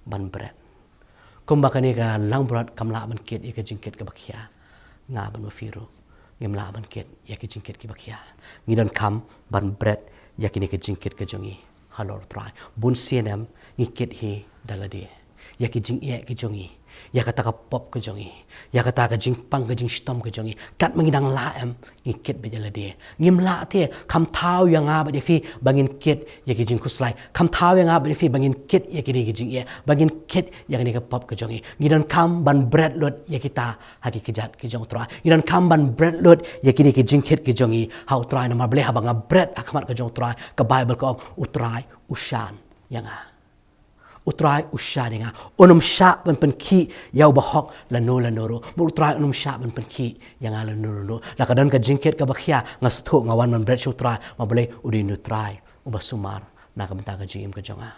ban bret. Kumba kane ka langbrot kam lah ban kit ïa ka jingkit kaba khia, nga bad ma phi ruh ngim lah ban kit ïa ka jingkit kaba khia. Ngi donkam ban bret ïa kine ka jingkit ka jong ngi halor u Trai. Bun sien em ngi kit hi da lade ïa ki jingeh ki jong ngi, ïa kata ka pop ka jong ngi, ïa kata ka jingpang ka jingshitom ka jong ngi. Katba ngi dang lah em ngi kit beit ïa lade. Ngim lah te, kham thaw ïa nga bad ïa phi ba ngin kit ïa ki jingkhuslai. Kham thaw ïa nga bad ïa phi ba ngin kit ïa kine ki jingeh, ba ngin kit ïa kane ka pop ka jong ngi. Ngi donkam ban bret lut ïa kita ha ki kjat ki jong u Trai. Ngi donkam ban bret lut ïa kine ki jingkit ki jong ngi ha u Trai, namar balei, haba nga bret ha khmat ka jong u Trai, ka Baibl ka ong, u Trai u shan ïa nga. U Trai u shan ïa nga. Un ym shah ban pynkhih ïa u bahok lano lano ruh. Bad u Trai un ym shah ban pynkhih ïa nga lano lano. Lada ka don ka jingkit kaba khia, nga sngewthuh nga wan ban bret sha u Trai, namar balei, u dei u Trai uba sumar na ka bynta ka jingim ka jong nga.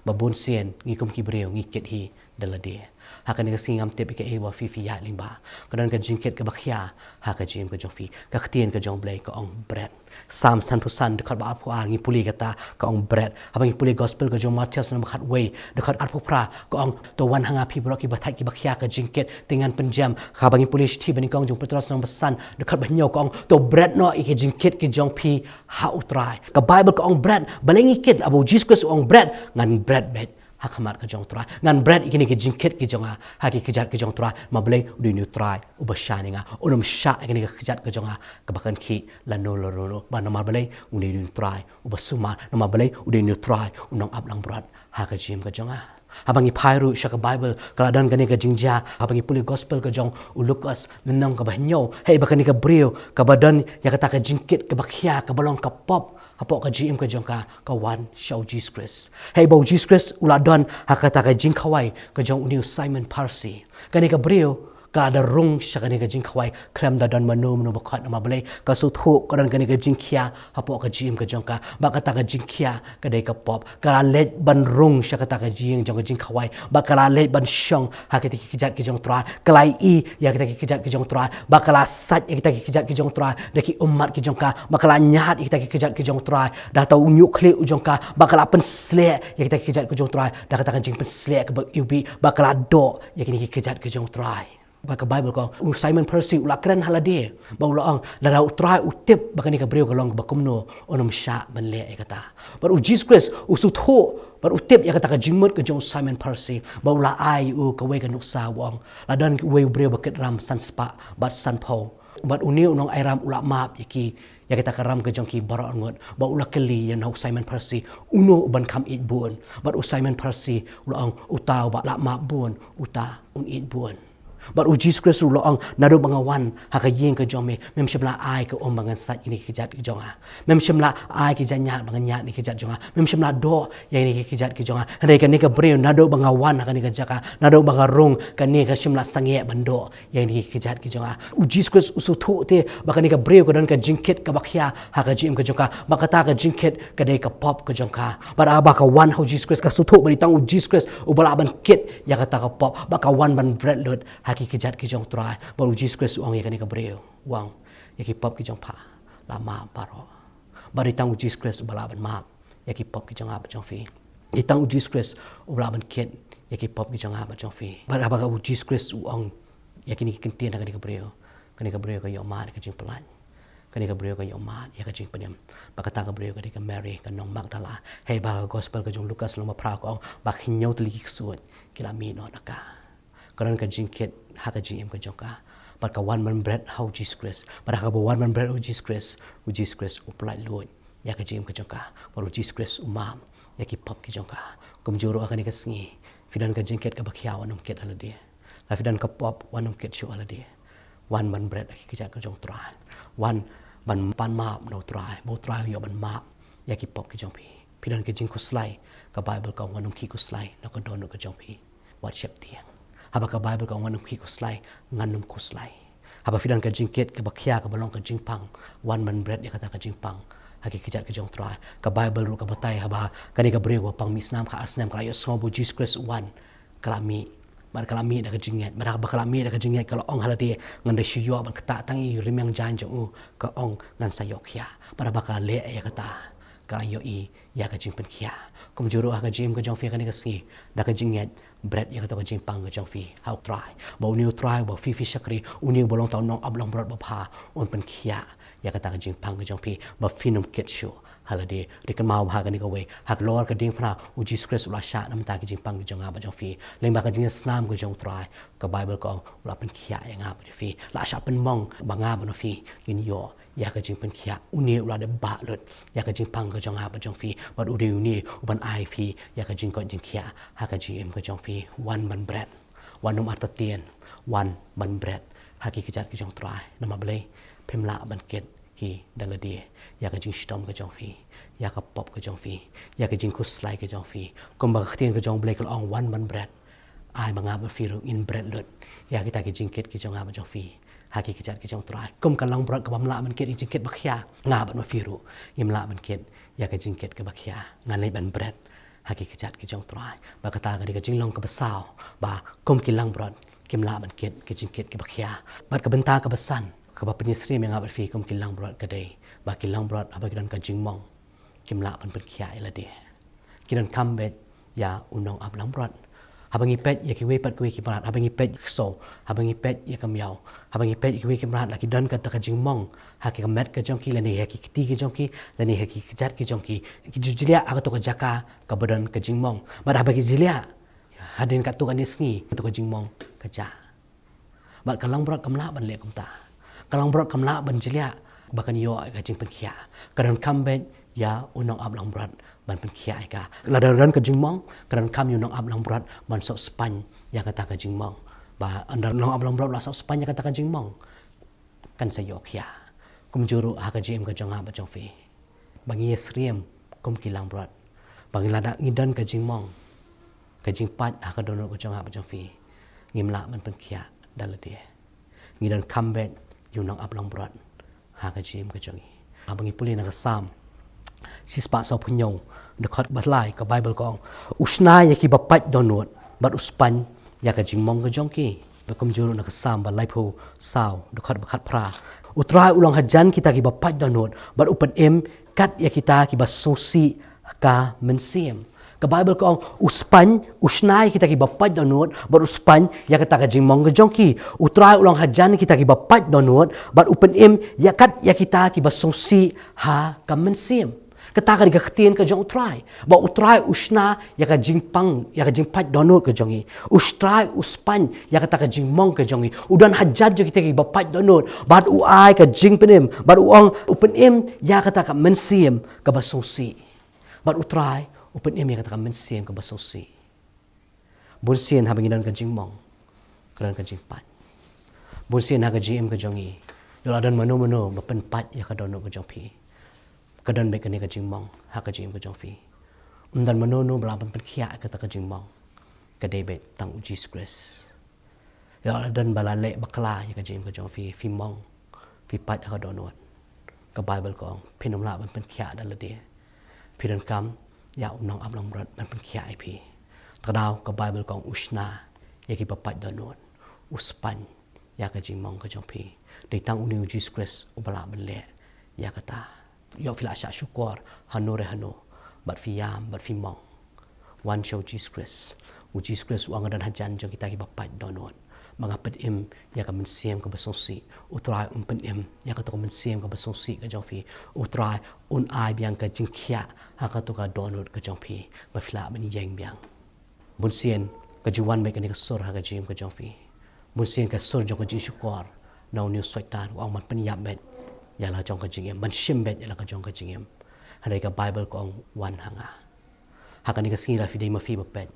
Ba bun sien ngi kum ki briew ngi kit hi da lade. Ha kane ka sngi ngam tip ïa kaei ba phi phi ïaid lyngba. Ka don ka jingkit kaba khia ha ka jingim ka jong phi. Ka ktien ka jong U Blei ka ong bret. Salm sanphew san, dkhot ba arphew ar, ngi pule kata ka ong bret. Haba ngi pule Gospel ka jong u Mathaios lynnong ba khatwei, dkhot arphew phra, ka ong, to wan ha nga phi baroh kiba thait kiba khia ka jingkit, te ngan pynjem. Haba ngi pule shithi banyngkong jong u Petros lynnong ba san, dkhot ba hynñiew, ka ong, to bret noh ïa ki jingkit ki jong phi ha u Trai. Ka Baibl ka ong bret, balei ngi kit, haba u Jisu Khrist u ong bret, ngan bret beit ha khmat ka jong U Trai. Ngan bret ïa kine ki jingkit ki jong nga ha ki kjat ki jong U Trai. Namar Blei u dei une U Trai uba shaniah ïa nga. Un ym shah ïa kine ki kjat ki jong nga kiba kynkhih lano lano. Bad namar Blei u dei une U Trai uba sumar. Namar Blei u dei une U Trai u nongaplangbrot ha ka jingim ka jong nga. Haba ngi phai ruh sha ka Baibl, ka la don kane ka jingjia haba ngi pule gospel ka jong u Lukas, lynnong kaba hynñiew. Hei ba kane ka briew kaba don ïa kata ka jingkit kaba khia, kaba long ka pop hapoh ka jingim ka jong ka, ka wan sha u Jisu Khrist. Hei ba u Jisu Khrist u la don ha kata ka jingkhawai ka jong une u Simon Pharisi. Kane ka briew ka la da rung sha kane ka jingkhawai khlem da don mano mano ba khot. Namar Blei ka sngewthuh ka don kane ka jingkhia hapoh ka jingim ka jong ka, ba kata ka jingkhia ka dei ka pop. Ka la leit ban rung sha kata ka jing jong ka jingkhawai, ba ka la leit ban shong ha kita ki kjat ki jong U Trai. Ka la ïohi ïa kita ki kjat ki jong U Trai, ba ka la sait ïa kita ki kjat ki jong U Trai da ki ummat ki jong ka, ba ka la ñiad ïa kita ki kjat ki jong U Trai da uta u ñiuhkhlieh u jong ka, ba ka la pynsleh ïa kita ki kjat ki jong U Trai da kata ka jingpynsleh kaba iwbih, ba ka la doh ïa kine ki kjat ki jong U Trai. Ba ka Baibl ka ong, u Simon Pharisi u la kren ha lade, ba u la ong, lada U Trai u tip ba kane ka briew ka long kaba kumno, un ym shah ban leh ïa kata. Bad u Jisu Khrist u sngewthuh bad u tip ïa kata ka jingmut ka jong u Simon Pharisi, ba u la ai ïa u kawei ka nuksa, u ong, la don uwei u briew ba kit ram san spah bad san phew. Bad une u nongai ram u la map ïa ki, ïa kita ki ram ka jong ki baroh arngut. Bad u la kylli ïa u Simon Pharisi, uno uban kham ïeit bun? Bad u Simon Pharisi u la ong, uta uba la map bun, uta un ïeit bun. Bad u Jisu Khrist u la ong, naduh ba nga wan ha ka ïing ka jong me, mem shym la ai ka um ba ngan sait ïa kine ki kjat ki jong nga. Mem shym la ai ki jingñiad ba ngan ñiad ïa kine ki kjat jong nga. Mem shym la doh ïa kine ki kjat ki jong nga. Hynrei kane ka briew, naduh ba nga wan ha kane ka jaka, naduh ba nga rung, kane ka shym la sangeh ban doh ïa kine ki kjat ki jong nga. U Jisu Khrist u sngewthuh te ba kane ka briew ka don ka jingkit kaba khia ha ka jingim ka jong ka, ba kata ka jingkit ka dei ka pop ka jong ka. Bad haba ka wan ha u Jisu Khrist, ka sngewthuh ba dei tang u Jisu Khrist uba lah ban kit ïa kata ka pop, ba ka wan ban bret lut ha ki kjat ki jong U Trai. Bad u Jisu Khrist u ong ïa kane ka briew, u ong, ïa ki pop ki jong pha la map baroh. Bad dei tang u Jisu Khrist uba lah ban map ïa ki pop ki jong nga bad jong phi. Dei tang u Jisu Khrist uba lah ban kit ïa ki pop ki jong nga bad jong phi. Bad haba u Jisu Khrist u ong ïa kine ki kyntien ha kane ka briew, kane ka briew ka ïoh mad ïa ka jingpyllait. Kane ka briew ka ïoh mad ïa ka jingpynim. Bad kata ka briew ka dei ka Mary ka nong Magdala. Hei ba ka gospel ka jong u Lukas lynnong ba phra ka ong, ba ki hynñiew tylli ki ksuid ki la mih noh na ka. Ka don ka jingkit ha ka jingim ka jong ka. Bad ka wan ban bret ha u Jisu Khrist. Bad haba ka wan ban bret ha u Jisu Khrist, u Jisu Khrist u pyllait lut ïa ka jingim ka jong ka. Bad u Jisu Khrist u map ïa ki pop ki jong ka. Kumjuh ruh ha kane ka sngi, phi don ka jingkit kaba khia, wat nym kit ha lade. Lada phi don ka pop, wat nym kit shuh ha lade. Wan ban bret ha ki kjat ki jong U Trai. Wan ban pan map na U Trai, ba U Trai u ïoh ban map ïa ki pop ki jong phi. Phi don ka jingkhuslai, ka Baibl ka ong, wat nym khih khuslai na ka dohnud ka jong phi, wat sheptieng. Haba ka Baibl ka ong, wat nym khih khuslai, ngan nym khuslai. Haba phi don ka jingkit kaba khia kaba long ka jingpang, wan ban bret ïa kata ka jingpang ha ki kjat ki jong U Trai. Ka Baibl ruh ka batai, haba kane ka briew kaba pang mih snam khatar snem ka la ïohsngew ba u Jisu Khrist u wan, ka la mih. Bad ka la mih da ka jingngeit. Bad haba ka la mih da ka jingngeit, ka la ong ha lade, ngan da shu ïoh ban ktah tang ïa i rmiang jaiñ jong u. Ka ong, ngan sa ïoh khiah. Bad haba ka la leh ïa kata, ka la ïohi ïa ka jingpynkhiah. Kumjuh ruh ha ka jingim ka jong phi ha kane ka sngi, da ka jingngeit, bret ïa kata ka jingpang ka jong phi ha U Trai. Ba une U Trai uba phi phi shakri, une uba long uta u nongaplangbrot babha, un pynkhiah ïa kata ka jingpang ka jong phi, ba phin nym kit shuh ha lade. Dei kynmaw ba ha kane kawei, halor ka diengphna, u Jisu Khrist u la shah na ka bynta ka jingpang ka jong nga bad jong phi. Lyngba ka jingïaslam ka jong U Trai, ka Baibl ka ong, u la pynkhiah ïa nga bad ïa phi. La shah pynmong ba nga bad phi ngin ïoh ïa ka jingpynkhiah. Une u la dep bah lut ïa ka jingpang ka jong nga bad jong phi. Bad u dei une uban ai phi ïa ka jingkoit jingkhiah ha ka jingim ka jong phi. Wan ban bret. Wat nym artatien. Wan ban bret ha ki kjat ki jong U Trai. Namar balei? Phim lah ban kit hi da lade ïa ka jingshitom ka jong phi, ïa ka pop ka jong phi, ïa ka jingkhuslai ka jong phi. Kumba ka ktien ka jong U Blei ka la ong, wan ban bret. Ai ba nga bad phi ruh ngin bret lut ïa kita ki jingkit ki jong nga bad jong phi ha ki kjat ki jong U Trai. Kum ka langbrot ka bym lah ban kit ïa ki jingkit ba khia, nga bad phi ruh ngim lah ban kit ïa ka jingkit kaba khia. Ngan leit ban bret ha ki kjat ki jong U Trai. Bad kata ka dei ka jinglong kaba saw, ba kum ki langbrot kim lah ban kit ki jingkit kiba khia. Bad ka bynta kaba san kaba pynïasyriem ïa nga bad phi kum ki langbrot ka dei ba ki langbrot haba ki don ka jingmong, kim lah ban pynkhiah ïa lade. Ki donkam beit ïa u nongaplangbrot. Haba ngi peit ïa kiwei pat kiwei ki mrad, haba ngi peit ïa ki ksew, haba ngi peit ïa ka miaw, haba ngi peit ïa kiwei ki mrad, la ki don kata ka jingmong ha ki ka met ka jong ki, lane ha ki kti ki jong ki, lane ha ki kjat ki jong ki, ki ju jliah ha kato ka jaka kaba don ka jingmong. Bad haba ki jliah, hadien katto katne sngi, kato ka jingmong ka jah. Bad ka langbrot kam lah ban leh kumta. Ka langbrot kam lah ban jliah ba kan ïoh ka jingpynkhiah. Ka donkam beit ïa u nongap langbrot ban pynkhiah ïa ka. Lada don ka jingmong, ka donkam ïa u nongap langbrot ban sop spaiñ ïa kata ka jingmong. Ba ynda u nongap langbrot u la sop spaiñ ïa kata ka jingmong, kan sa ïoh khiah. Kumjuh ruh ha ka jingim ka jong nga bad jong phi, ba ngi ïasyriem kum ki langbrot. Ba ngi, lada ngi don ka jingmong, ka jingpait ha ka dohnud ka jong nga bad jong phi, ngim lah ban pynkhiah da lade. Ngi donkam beit ïa u nongap langbrot ha ka jingim ka jong ngi. Haba ngi pule na ka Salm shispah sawphew hynñiew, dkhot ba lai, ka Baibl ka ong, "U shna ïa kiba pait dohnud, bad u spaiñ ïa ka jingmong ka jong ki." Bad kumjuh ruh na ka Salm ba laiphew saw, dkhot ba khatphra, "U Trai u long hajan kita kiba pait dohnud, bad u pynim kat ïa kita kiba sngewsih ka mynsiem." Ka Baibl ka ong, "U spaiñ, u shna ïa kita kiba pait dohnud, bad u spaiñ ïa kata ka jingmong ka jong ki. U Trai u long hajan kita kiba pait dohnud, bad u pynim ïa kat ïa kita kiba sngewsih ha ka mynsiem." Kata ka dei ka ktien ka jong U Trai. Ba U Trai u shna ïa ka jingpang, ïa ka jingpait dohnud ka jong ngi. U Trai u spaiñ ïa kata ka jingmong ka jong ngi. U don hajan jong kita kiba pait dohnud. Bad u ai ka jingpynim. Bad u ong, u pynim ïa kata ka mynsiem kaba sngewsih. Bad U Trai u pynim ïa kata ka mynsiem kaba sngewsih. Bunsien haba ngi don ka jingmong, ka don ka jingpait. Bunsien ha ka jingim ka jong ngi, ïoh la don mano mano ba pynpait ïa ka dohnud ka jong phi, ka don beit kane ka jingmong ha ka jingim ka jong phi. Ym don mano mano ba lah ban pynkhiah ïa kata ka jingmong. Ka dei beit tang U Jisu Khrist. Ïoh la don ba la leh bakla ïa ka jingim ka jong phi, phi mong, phi pait ha ka dohnud, ka Baibl ka ong, phin ym lah ban pynkhiah da lade. Phi donkam ïa u nongap langbrot ban pynkhiah ïa phi. Te kata ka daw ka Baibl ka ong, u shna ïa kiba pait dohnud, u spaiñ ïa ka jingmong ka jong phi. Dei tang une U Jisu Khrist uba lah ban leh ïa kata. Ïoh phi la shah shukor hano re hano, bad phi ïam, bad phi mong, wan sha U Jisu Khrist. U Jisu Khrist u ong, nga don hajan jong kita kiba pait dohnud, ba nga pynim ïa ka mynsiem kaba sngewsih. U Trai un pynim ïa kato ka mynsiem kaba sngewsih ka jong phi. U Trai un ai biang ka jingkhiah ha kato ka dohnud ka jong phi, ba phi lah ban ïeng biang. Bunsien ka ju wan beit kane ka sur ha ka jingim ka jong phi. Bunsien ka sur jong ka jingshukor na une u Soitan, u ong ban pynïap beit ïa la jong ka jingim, ban shim beit ïa la ka jong ka jingim. Hynrei ka Baibl ka ong, wan ha nga. Ha kane ka sngi, la phi dei ma phi ba peit,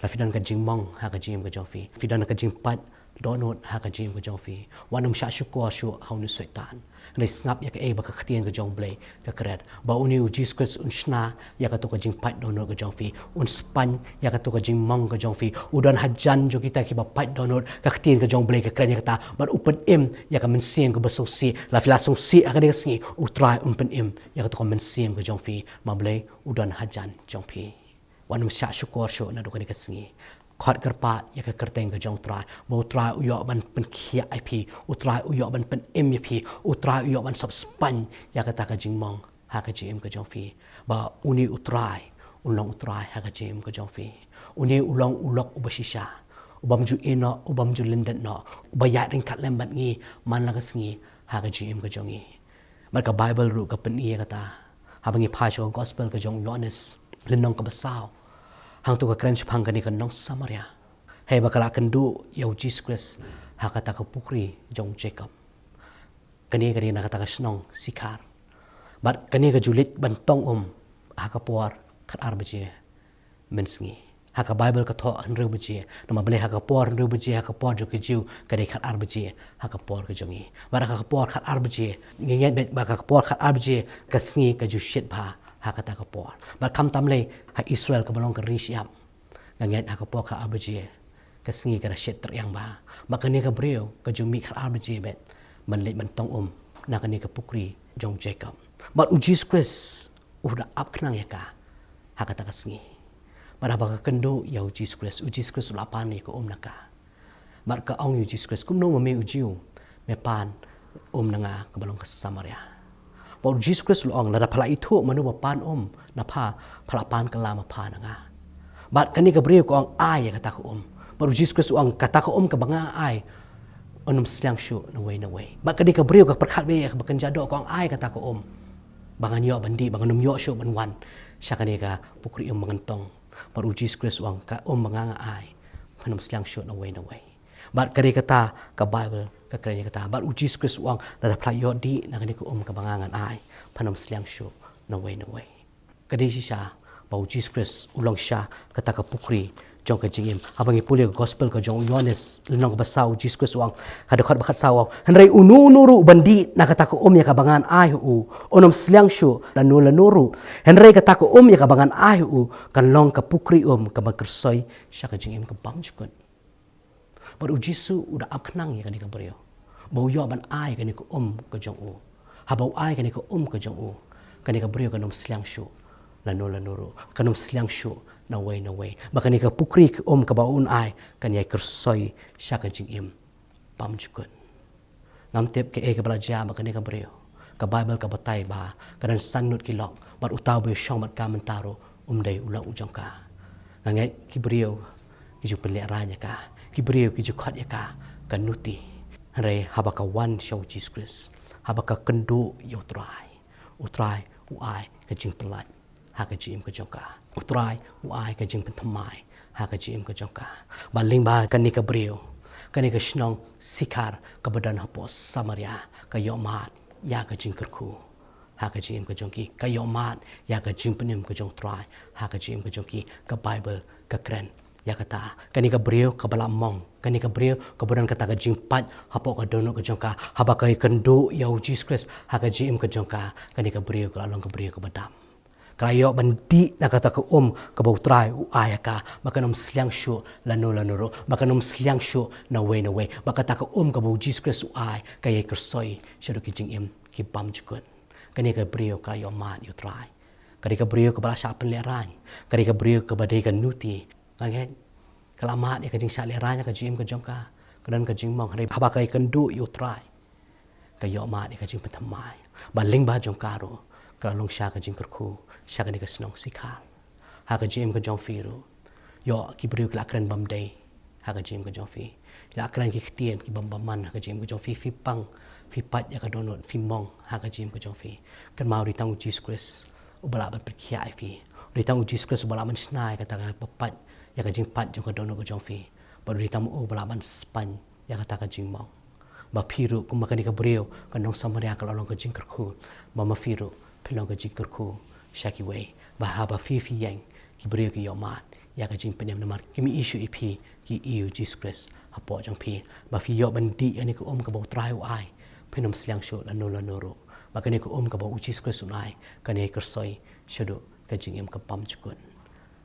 la phi don ka jingmong ha ka jingim ka jong phi, phi don ka jingpait dohnud ha ka jingim ka jong phi, wat nym shah shukor shuh ha une u Soitan. Hynrei sngap ïa kaei ba ka ktien ka jong U Blei ka kren, ba une U Jisu Khrist un shna ïa kato ka jingpait dohnud ka jong phi, un spaiñ ïa kato ka jingmong ka jong phi. U don hajan jong kita kiba pait dohnud, ka ktien ka jong U Blei ka kren ïa kata. Bad u pynim ïa ka mynsiem kaba sngewsih. La phi la sngewsih ha kane ka sngi, U Trai un pynim ïa kato ka mynsiem ka jong phi. Ma Blei u don hajan jong phi. Wat nym shah shukor shuh naduh kane ka sngi. Khot kyrpad ïa ka kyrteng ka jong U Trai, ba U Trai u ïoh ban pynkhiah ïa phi, U Trai u ïoh ban pynim ïa phi, U Trai u ïoh ban sop spaiñ ïa kata ka jingmong ha ka jingim ka jong phi. Ba une U Trai un long U Trai ha ka jingim ka jong phi. Une u long u lok uba shisha, u bym ju ïehnoh, u bym ju lyndet noh, uba ïaid ryngkat lem bad ngi man la ka sngi ha ka jingim ka jong ngi. Bad ka Baibl ruh ka pyni ïa kata. Haba ngi phai sha ka Gospel ka jong u Ïoannis, lynnong kaba saw, hangto ka kren shaphang kane ka nong Samaria, haba ka la kynduh ïa U Jisu Khrist ha kata ka pukri jong u Jakob. Kane ka dei na kata ka shnong Sikhar. Bad kane ka ju leit ban tong um ha ka por khatar baje mynsngi. Ha ka Baibl ka thoh hynriew baje. Namar balei ha ka por hynriew baje, ha ka por jong ki Jiw, ka dei khatar baje ha ka por ka jong ngi. Bad ha ka por khatar baje, ngi ngeit beit ba ha ka por khatar baje ka sngi ka ju shit bha ha kata ka por. Bad khamtam lei ha Israel kaba long ka ri shyiap, nga ngeit ha ka por khatar baje ka sngi ka da shit tyrhiang bha. Bad kane ka briew ka ju mih khatar baje beit ban leit ban tong um na kane ka pukri jong u Jakob. Bad u Jisu Khrist u da ap khnang ïa ka ha kata ka sngi. Bad haba ka kynduh ïa u Jisu Khrist, u Jisu Khrist u la pan ïa ka um na ka. Bad ka ong ïa u Jisu Khrist, "Kumno ma me u Jiw, me pan um na nga kaba long ka Samaria?" Bad u Jisu Khrist u la ong, "Lada pha la ithuh mano ba pan um na pha, pha la pan kylla ma pha na nga." Bad kane ka briew ka ong ai ïa kata ka um. Bad u Jisu Khrist u ong kata ka um kaba nga ai, un ym sliang shuh nawei nawei. Bad kane ka briew ka pyrkhat bha ïa kaba kynja doh, ka ong ai kata ka um, ba ngan ïoh ban dih, ba ngan ym ïoh shuh ban wan sha kane ka pukri um ba ngan tong. Bad u Jisu Khrist u ong ka um ba nga nga ai, phan ym sliang shuh nawei nawei. Bad ka dei kata ka Baibl ka kren ïa kata. Bad u Jisu Khrist u ong lada phi la ïoh dih na kane ka um kaba nga ngan ai, phan ym sliang shuh nawei nawei. Ka dei shisha ba u Jisu Khrist u long sha kata ka pukri jong ka jingim. Haba ngi pule ka gospel ka jong u Ïoannis lynnong kaba saw, u Jisu Khrist u ong ha dkhot ba khatsaw u ong, hynrei uno uno ruh uban dih na kata ka um ïa kaba ngan ai ha u, un ym sliang shuh lano lano ruh. Hynrei kata ka um ïa kaba ngan ai ha u kan long ka pukri um kaba kyrsoi sha ka jingim ka bymjukut. Bad u Jisu u da ap khnang ïa kane ka briew ba u ïoh ban ai kane ka um ka jong u. Haba u ai kane ka um ka jong u, kane ka briew kan ym sliang shuh lano lano ruh, kan ym sliang shuh nawei nawei. Ba kane ka pukri ka um kaba un ai kan ïai kyrsoi sha ka jingim bymjukut. Ngam tip kaei kaba la jia bad kane ka briew. Ka Baibl ka batai ba ka don san ngut ki lok, bad uta uba ïashong bad ka mynta ruh um dei u lok u jong ka. Nga ngeit ki briew ki ju pynlehraiñ ïa ka, ki briew ki ju khot ïa ka ka nuti. Hynrei haba ka wan sha u Jisu Khrist, haba ka kynduh ïa u Trai, u Trai u ai ka jingpynlait ha ka jingim ka jong ka. U Trai u ai ka jingpynthymmai ha ka jingim ka jong ka. Bad lyngba kane ka briew, kane ka shnong Sikhar kaba don hapoh Samaria ka ïoh mad ïa ka jingkyrkhu ha ka jingim ka jong ki, ka ïoh mad ïa ka jingpynim ka jong u Trai ha ka jingim ka jong ki. Ka Baibl ka kren ïa kata. Kane ka briew kaba la mong, kane ka briew kaba don kata ka jingpait hapoh ka dohnud ka jong ka, haba ka ïakynduh ïa u Jisu Khrist ha ka jingim ka jong ka, kane ka briew ka la long ka briew kaba dam. Ka la ïoh ban dih na kata ka um kaba u Trai u ai ïa ka, ba kan ym sliang shuh lano lano ruh, ba kan ym sliang shuh nawei nawei. Ba kata ka um kaba u Jisu Khrist u ai ka ïai kyrsoi shaduh ki jingim ki bymjukut. Kane ka briew ka la ïoh mad ïa u Trai. Ka dei ka briew kaba la shah pynlehraiñ, ka dei ka briew kaba dei ka nuti. Nga ngeit ka la mad ïa ka jingshah lehraiñ ha ka jingim ka jong ka. Ka don ka jingmong, hynrei haba ka ïakynduh ïa u Trai, ka ïoh mad ïa ka jingpynthymmai. Bad lyngba jong ka ruh ka la long sha ka jingkyrkhu sha kane ka shnong Sikhar. Ha ka jingim ka jong phi ruh, ïoh ki briew ki la kren bym dei ha ka jingim ka jong phi. Ki la kren ki ktien ki bym bymman ha ka jingim ka jong phi. Phi pang, phi pait ïa ka dohnud, phi mong ha ka jingim ka jong phi. Kynmaw, u dei tang u Jisu Khrist uba lah ban pynkhiah ïa phi. U dei tang u Jisu Khrist uba lah ban shna ïa kata kaba pait ïa ka jingpait jong ka dohnud ka jong phi. Bad u dei tang u ba lah ban spaiñ ïa kata ka jingmong. Ba phi ruh kumba kane ka briew ka nong Samaria ka la long ka jingkyrkhu, ba ma phi ruh phin long ka jingkyrkhu sha kiwei. Ba haba phi, phi ïeng, ki briew ki ïoh mad ïa ka jingpynim namar kim i shuh ïa phi, ki i ïa u Jisu Khrist hapoh jong phi. Ba phi ïoh ban dih ïa kane ka um kaba u Trai u ai, phin ym sliang shuh lano lano ruh. Ba kane ka um kaba u Jisu Khrist un ai kan ïai kyrsoi shaduh ka jingim ka bymjukut.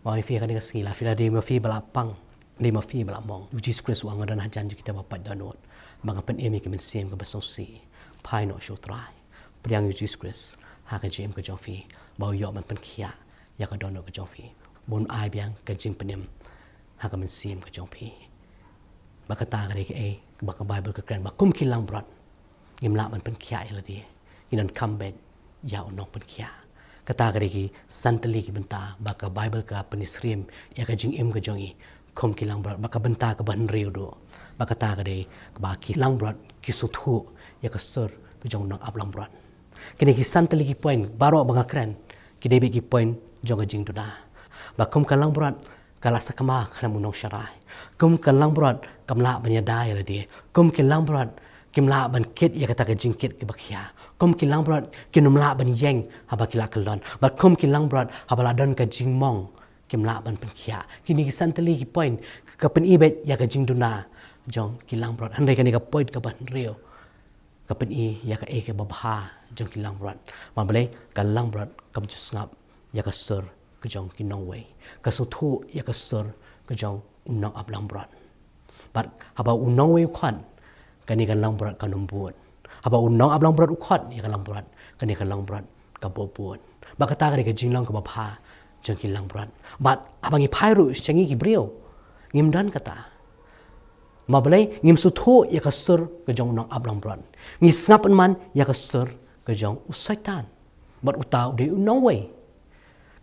Ma phi, ha kane ka sngi, la phi la dei ma phi ba la pang, dei ma phi ba la mong. U Jisu Khrist u ong, nga don hajan jong kita ba pait dohnud, ba nga pynim ïa ka mynsiem kaba sngewsih. Phai noh sha u Trai. Pdiang ïa u Jisu Khrist ha ka jingim ka jong phi, ba u ïoh ban pynkhiah ïa ka dohnud ka jong phi, ba un ai biang ka jingpynim ha ka mynsiem ka jong phi. Ba kata ka dei kaei kaba ka Baibl ka kren, ba kum ki langbrot ngim lah ban pynkhiah ïa lade, ngi donkam beit ïa u nongpynkhiah. Kata ka dei ki san tylli ki bynta ba ka Baibl ka pynsyriem ïa ka jingim ka jong ngi kum ki langbrot. Bad ka bynta kaba hynriew ruh, ba kata ka dei kaba ki langbrot ki sngewthuh ïa ka sur ka jong u nongap langbrot. Kine ki san tylli ki point baroh ba nga kren, ki dei beit ki point jong ka jingduna. Ba kum ka langbrot ka la sakma khlem u nongsharai. Kum ka langbrot kam lah ban ïada ïa lade. Kum ki langbrot kim lah ban kit ïa kata ka jingkit kaba khia. Kum ki langbrot kin ym lah ban ïeng haba ki la kyllon. Bad kum ki langbrot, haba la don ka jingmong, kim lah ban pynkhiah. Kine ki san tylli ki point ka pyni beit ïa ka jingduna jong ki langbrot. Hynrei kane ka point kaba hynriew ka pyni ïa kaei kaba bha jong ki langbrot. Ma balei? Ka langbrot kam ju sngap ïa ka sur ka jong ki nongwei. Ka sngewthuh ïa ka sur ka jong u nongap langbrot. Bad haba u nongwei u khot, kane ka langbrot kan ym bud. Haba u nongap langbrot u khot ïa ka langbrot, kane ka langbrot ka bud. Bad kata ka dei ka jinglong kaba bha jong ki langbrot. Bad haba ngi phai ruh sha ngi ki briew, ngim don kata. Ma balei? Ngim sngewthuh ïa ka sur ka jong u nongap langbrot. Ngi sngap man ïa ka sur ka jong u Soitan. Bad uta u dei u nongwei.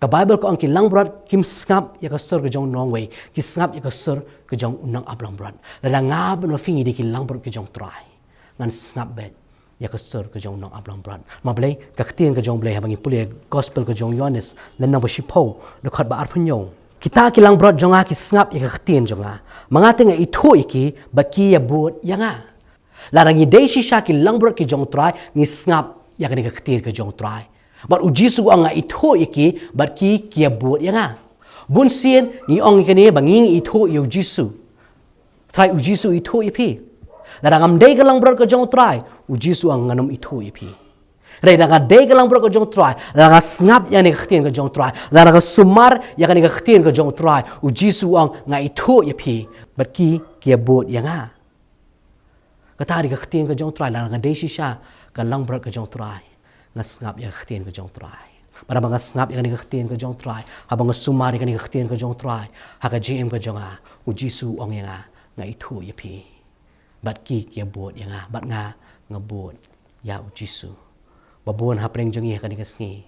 Ka Baibl ka ong ki langbrot kim sngap ïa ka sur ka jong u nongwei, ki sngap ïa ka sur ka jong u nongaplangbrot. Lada nga bad phi ngi dei ki langbrot ka jong u Trai, ngan sngap beit ïa ka sur ka jong u nongaplangbrot. Ma balei? Ka ktien ka jong u Blei, haba ngi pule Gospel ka jong u Ïoannis, lynnong ba shiphew, dkhot ba arphew hynñiew. Kita ki langbrot jong nga ki sngap ïa ka ktien jong nga. Ma nga te nga ithuh ïa ki, bad ki ïa bud ïa nga. Lada ngi dei shisha ki langbrot ki jong u Trai, ngi sngap ïa kane ka ktien ka jong u Trai. Bad u Jisu u ong nga ithuh ïa ki, bad ki ki ïa bud ïa nga. Bun sien ngi ong ïa kane ba ngi ngi ithuh ïa u Jisu. Trai, u Jisu u ithuh ïa phi. Lada ngam dei ka langbrot ka jong u Trai, u Jisu u ong ngan ym ithuh ïa phi. Hynrei lada nga dei ka langbrot ka jong u Trai, lada nga sngap ïa kane ka ktien ka jong u Trai, lada nga sumar ïa kane ka ktien ka jong u Trai, u Jisu u ong nga ithuh ïa phi, bad ki ki ïa bud ïa nga. Kata ka dei ka ktien ka jong u Trai, lada nga dei shisha ka langbrot ka jong u Trai, nga sngap ïa ka ktien ka jong u Trai. Bad haba nga sngap ïa kane ka ktien ka jong u Trai, haba nga sumar ïa kane ka ktien ka jong u Trai ha ka jingim ka jong nga, u Jisu u ong ïa nga, nga ithuh ïa phi. Bad ki ki ïa bud ïa nga, bad nga nga bud ïa u Jisu. Ba bun hapdeng jong ngi ha kane ka sngi,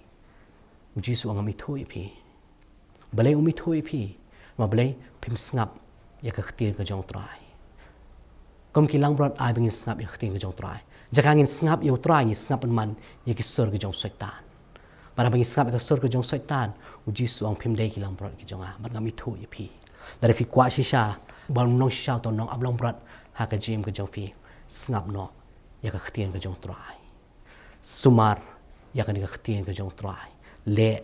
u Jisu u ong ngam ithuh ïa phi. Balei um ithuh ïa phi? Ma balei? Phim sngap ïa ka ktien ka jong u Trai. Kum ki langbrot, ai ba ngin sngap ïa ka ktien ka jong u Trai. Jaka ngin sngap ïa u Trai, ngin sngap pynban ïa ki sur ka jong u Soitan. Bad haba ngi sngap ïa ka sur ka jong u Soitan, u Jisu u ong phim dei ki langbrot ki jong nga, bad ngam ithuh ïa phi. Lada phi kwah shisha ba un long shisha uto u nongaplangbrot ha ka jingim ka jong phi, sngap noh ïa ka ktien ka jong u Trai. Sumar ïa kane ka ktien ka jong u Trai. Leh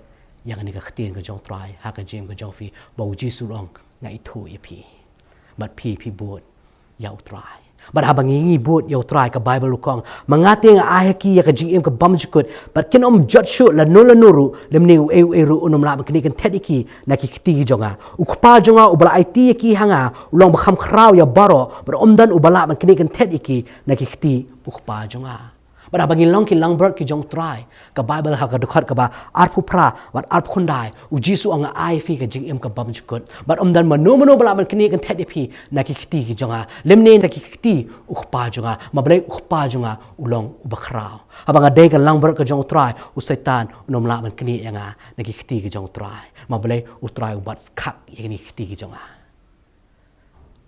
ïa kane ka ktien ka jong u Trai ha ka jingim ka jong phi, ba u Jisu u ong nga ithuh ïa phi, bad phi phi bud ïa u Trai. Bad haba ngi ngi bud ïa u Trai, ka Baibl ka ong, ma nga te nga ai ha ki ïa ka jingim ka bymjukut, bad kin ym jot shuh lano lano ruh, lymne uei uei ruh un ym lah ban knieh kynthet ïa ki na ki kti ki jong nga. U Kpa jong nga uba la aiti ïa ki ha nga u long ba kham khraw ïa baroh, bad ym don uba lah ban knieh kynthet ïa ki na ki kti u Kpa jong nga. Bad haba ngi long ki langbrot ki jong u Trai, ka Baibl ha ka dkhot kaba arphew phra bad arphew khyndai, u Jisu u ong nga ai ïa phi ka jingim ka bymjukut, bad ym don mano mano ba lah ban knieh kynthet ïa phi na ki kti ki jong nga, lymne na ki kti u Kpa jong nga. Ma balei? U Kpa jong nga u long uba khraw. Haba nga dei ka langbrot ka jong u Trai, u Soitan un ym lah ban knieh ïa nga na ki kti ki jong u Trai. Ma balei? U Trai u bat skhak ïa kine ki kti ki jong nga.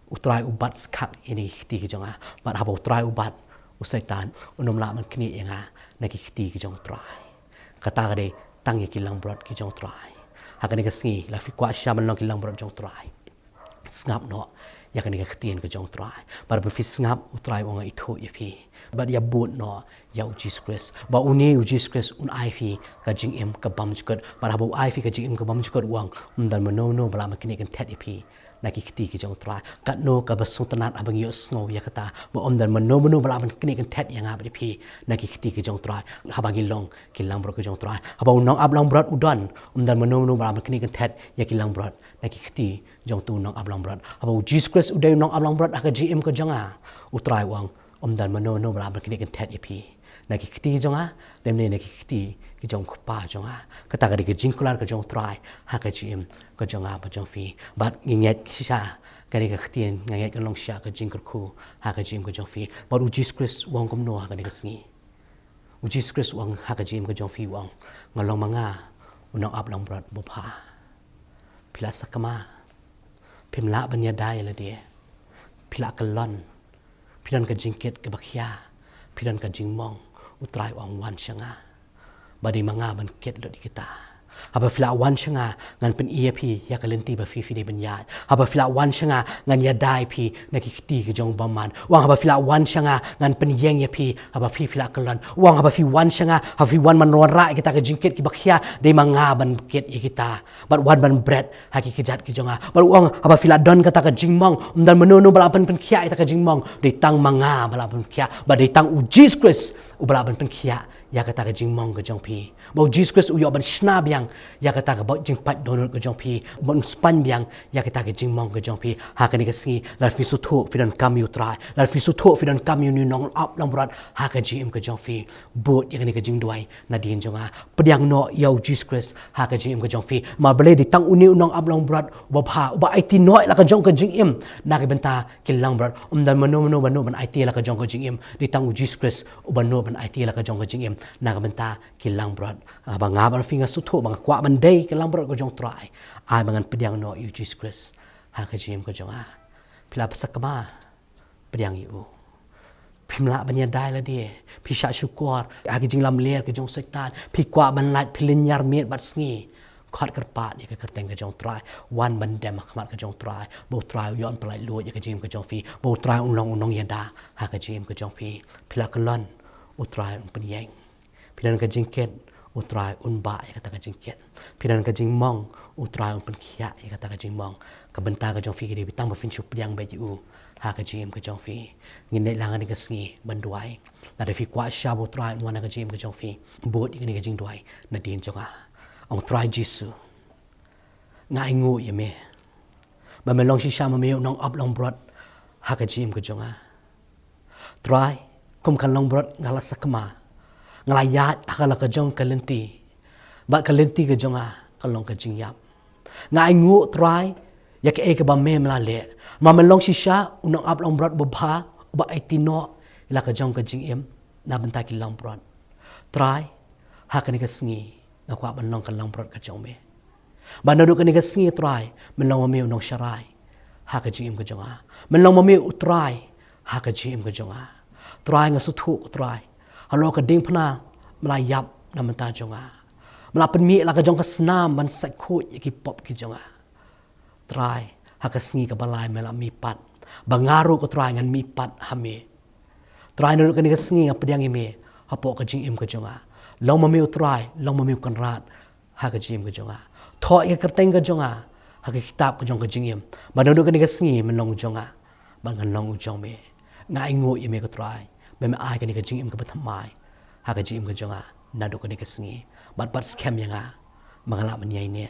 U Trai u bat skhak ïa kine ki kti ki jong nga. Bad haba u Trai u bat, u Soitan un ym lah ban knieh ïa nga na ki kti ki jong u Trai. Kata ka dei tang ïa ki langbrot ki jong u Trai. Ha kane ka sngi, lada phi kwah shisha ban long ki langbrot jong u Trai, sngap noh ïa kane ka ktien ka jong u Trai. Bad haba phi sngap, u Trai u ong nga ithuh ïa phi, bad ïa bud noh ïa u Jisu Khrist, ba une u Jisu Khrist un ai ïa phi ka jingim ka bymjukut. Bad haba u ai ïa phi ka jingim ka bymjukut, u ong ym don mano mano ba lah ban knieh kynthet ïa phi na ki kti ki jong u Trai. Katno kaba sngewtynnat haba ngi ïohsngew ïa kata, ba ym don mano mano ba lah ban knieh kynthet ïa nga bad ïa phi na ki kti ki jong u Trai, haba ngi long ki langbrot ki jong u Trai. Haba u nongaplangbrot u don, ym don mano mano ba lah ban knieh kynthet ïa ki langbrot na ki kti jong uto u nongaplangbrot. Haba u Jisu Khrist u dei u nongaplangbrot ha ka jingim ka jong nga, u Trai u ong ym don mano mano ba lah ban knieh kynthet ïa phi na ki kti ki jong nga, lymne na ki kti ki jong u Kpa jong nga. Kata ka dei ka jingkular ka jong u Trai ha ka jingim ka jong nga bad jong phi. Bad ngi ngeit shisha kane ka ktien, nga ngeit kan long shisha ka jingkyrkhu ha ka jingim ka jong phi. Bad u Jisu Khrist u ong kumno ha kane ka sngi? U Jisu Khrist u ong ha ka jingim ka jong phi, u ong, nga long ma nga u nongaplangbrot babha. Phi la sakma, phim lah ban ïada ïa lade, phi la kyllon, phi don ka jingkit kaba khia, phi don ka jingmong, u Trai u ong wan sha nga, ba dei ma nga ban kit lut ïa kita. Haba phi la wan sha nga, ngan pyni ïa phi ïa ka lynti ba phi phi dei ban ïaid. Haba phi la wan sha nga, ngan ïada ïa phi na ki kti ki jong u bymman. U ong haba phi la wan sha nga, ngan pynïeng ïa phi, haba phi phi la kyllon. U ong haba phi wan sha nga, haba phi wan ban wanrah ïa kita ki jingkit kiba khia, dei ma nga ban kit ïa kita. Bad wan ban bret ha ki kjat ki jong nga. Bad u ong haba phi la don kata ka jingmong, ym don mano mano ba lah ban pynkhiah ïa kata ka jingmong, dei tang ma nga ba lah ban pynkhiah. Bad dei tang u Jisu Khrist uba lah ban pynkhiah ïa kata ka jingmong ka jong phi. Ba u Jisu Khrist u ïoh ban shna biang ïa kata ka jingpait dohnud ka jong phi, ban spaiñ biang ïa kata ka jingmong ka jong phi. Ha kane ka sngi, lada phi sngewthuh phi donkam ïa u Trai, lada phi sngewthuh phi donkam ïa une u nongaplangbrot ha ka jingim ka jong phi, bud ïa kane ka jingduwai nadien jong nga. Pdiang noh ïa u Jisu Khrist ha ka jingim ka jong phi. Ma balei? Dei tang une u nongaplangbrot uba bha, uba aiti noh ïa la ka jong ka jingim na ka bynta ki langbrot. Ym don mano mano ba nud ban aiti ïa la ka jong ka jingim, dei tang u Jisu Khrist uba nud ban aiti ïa la ka jong ka jingim. Na ka bynta ki langbrot, ah, ba nga bad phi nga sngewthuh ba nga kwah ban dei ki langbrot ka jong U Trai. Ai ba ngan pdiang noh ïa U Jisu Khrist ha ka jingim ka jong nga. Phi la sakma, pdiang ïa u. Phim lah ban ïada ïa lade, phi shah shukor ha ki jinglamler ka jong Soitan, phi kwah ban lait, phi lynñiar miet bad sngi. Khot kyrpad ïa ka kyrteng ka jong U Trai, wan ban dem ha khmat ka jong U Trai, ba U Trai u ïoh ban pyllait luid ïa ka jingim ka jong phi, ba U Trai un long u nongïada ha ka jingim ka jong phi. Phi la kyllon, U Trai un pynïeng. Phi don ka jingkit, U Trai un bah ïa kata ka jingkit. Phi don ka jingmong, U Trai un pynkhiah ïa kata ka jingmong. Ka bynta ka jong phi ka dei tang ba phin shu pdiang beit ïa u ha ka jingim ka jong phi. Ngin leit lang ha kane ka sngi ban duwai. Lada phi kwah shisha ba U Trai un wan ha ka jingim ka jong phi, bud ïa kane ka jingduwai nadien jong nga. Ong, Trai Jisu, nga ainguh ïa me ba me long shisha ma me u nongap longbrot ha ka jingim ka jong nga. Trai, kum ka longbrot nga la sakma, nga la ïaid ha ka la ka jong ka lynti, bad ka lynti ka jong nga ka long ka jingïap. Nga ainguh, Trai, ïa kaei kaba me me la leh, ma me long shisha u nongap longbrot babha, uba aiti noh ïa la ka jong ka jingim na bynta ki longbrot. Trai, ha kane ka sngi nga kwah ban long ka longbrot ka jong me. Ba naduh kane ka sngi, Trai, men long ma me u nongsharai ha ka jingim ka jong nga. Men long ma me U Trai ha ka jingim ka jong nga. Trai, nga sngewthuh, ko Trai, halor ka diengphna me la ïap na bynta jong nga. Me la pynmih la ka jong ka snam ban sait khuid ïa ki pop ki jong nga. Trai, ha ka sngi kaba lai me la mihpat ba nga ruh, ko Trai, ngan mihpat ha me. Trai, naduh kane ka sngi nga pdiang ïa me hapoh ka jingim ka jong nga. Long ma me, ko Trai, long ma me u Kynrad ha ka jingim ka jong nga. Thoh ïa ka kyrteng ka jong nga ha ka kitab ka jong ka jingim, ba naduh kane ka sngi men long u jong nga, ba ngan long u jong me. Nga ainguh ïa me, ko Trai, ba me ai kane ka jingim kaba thymmai ha ka jingim ka jong nga naduh kane ka sngi, bad bat skhem ïa nga ba nga lah ban ïaineh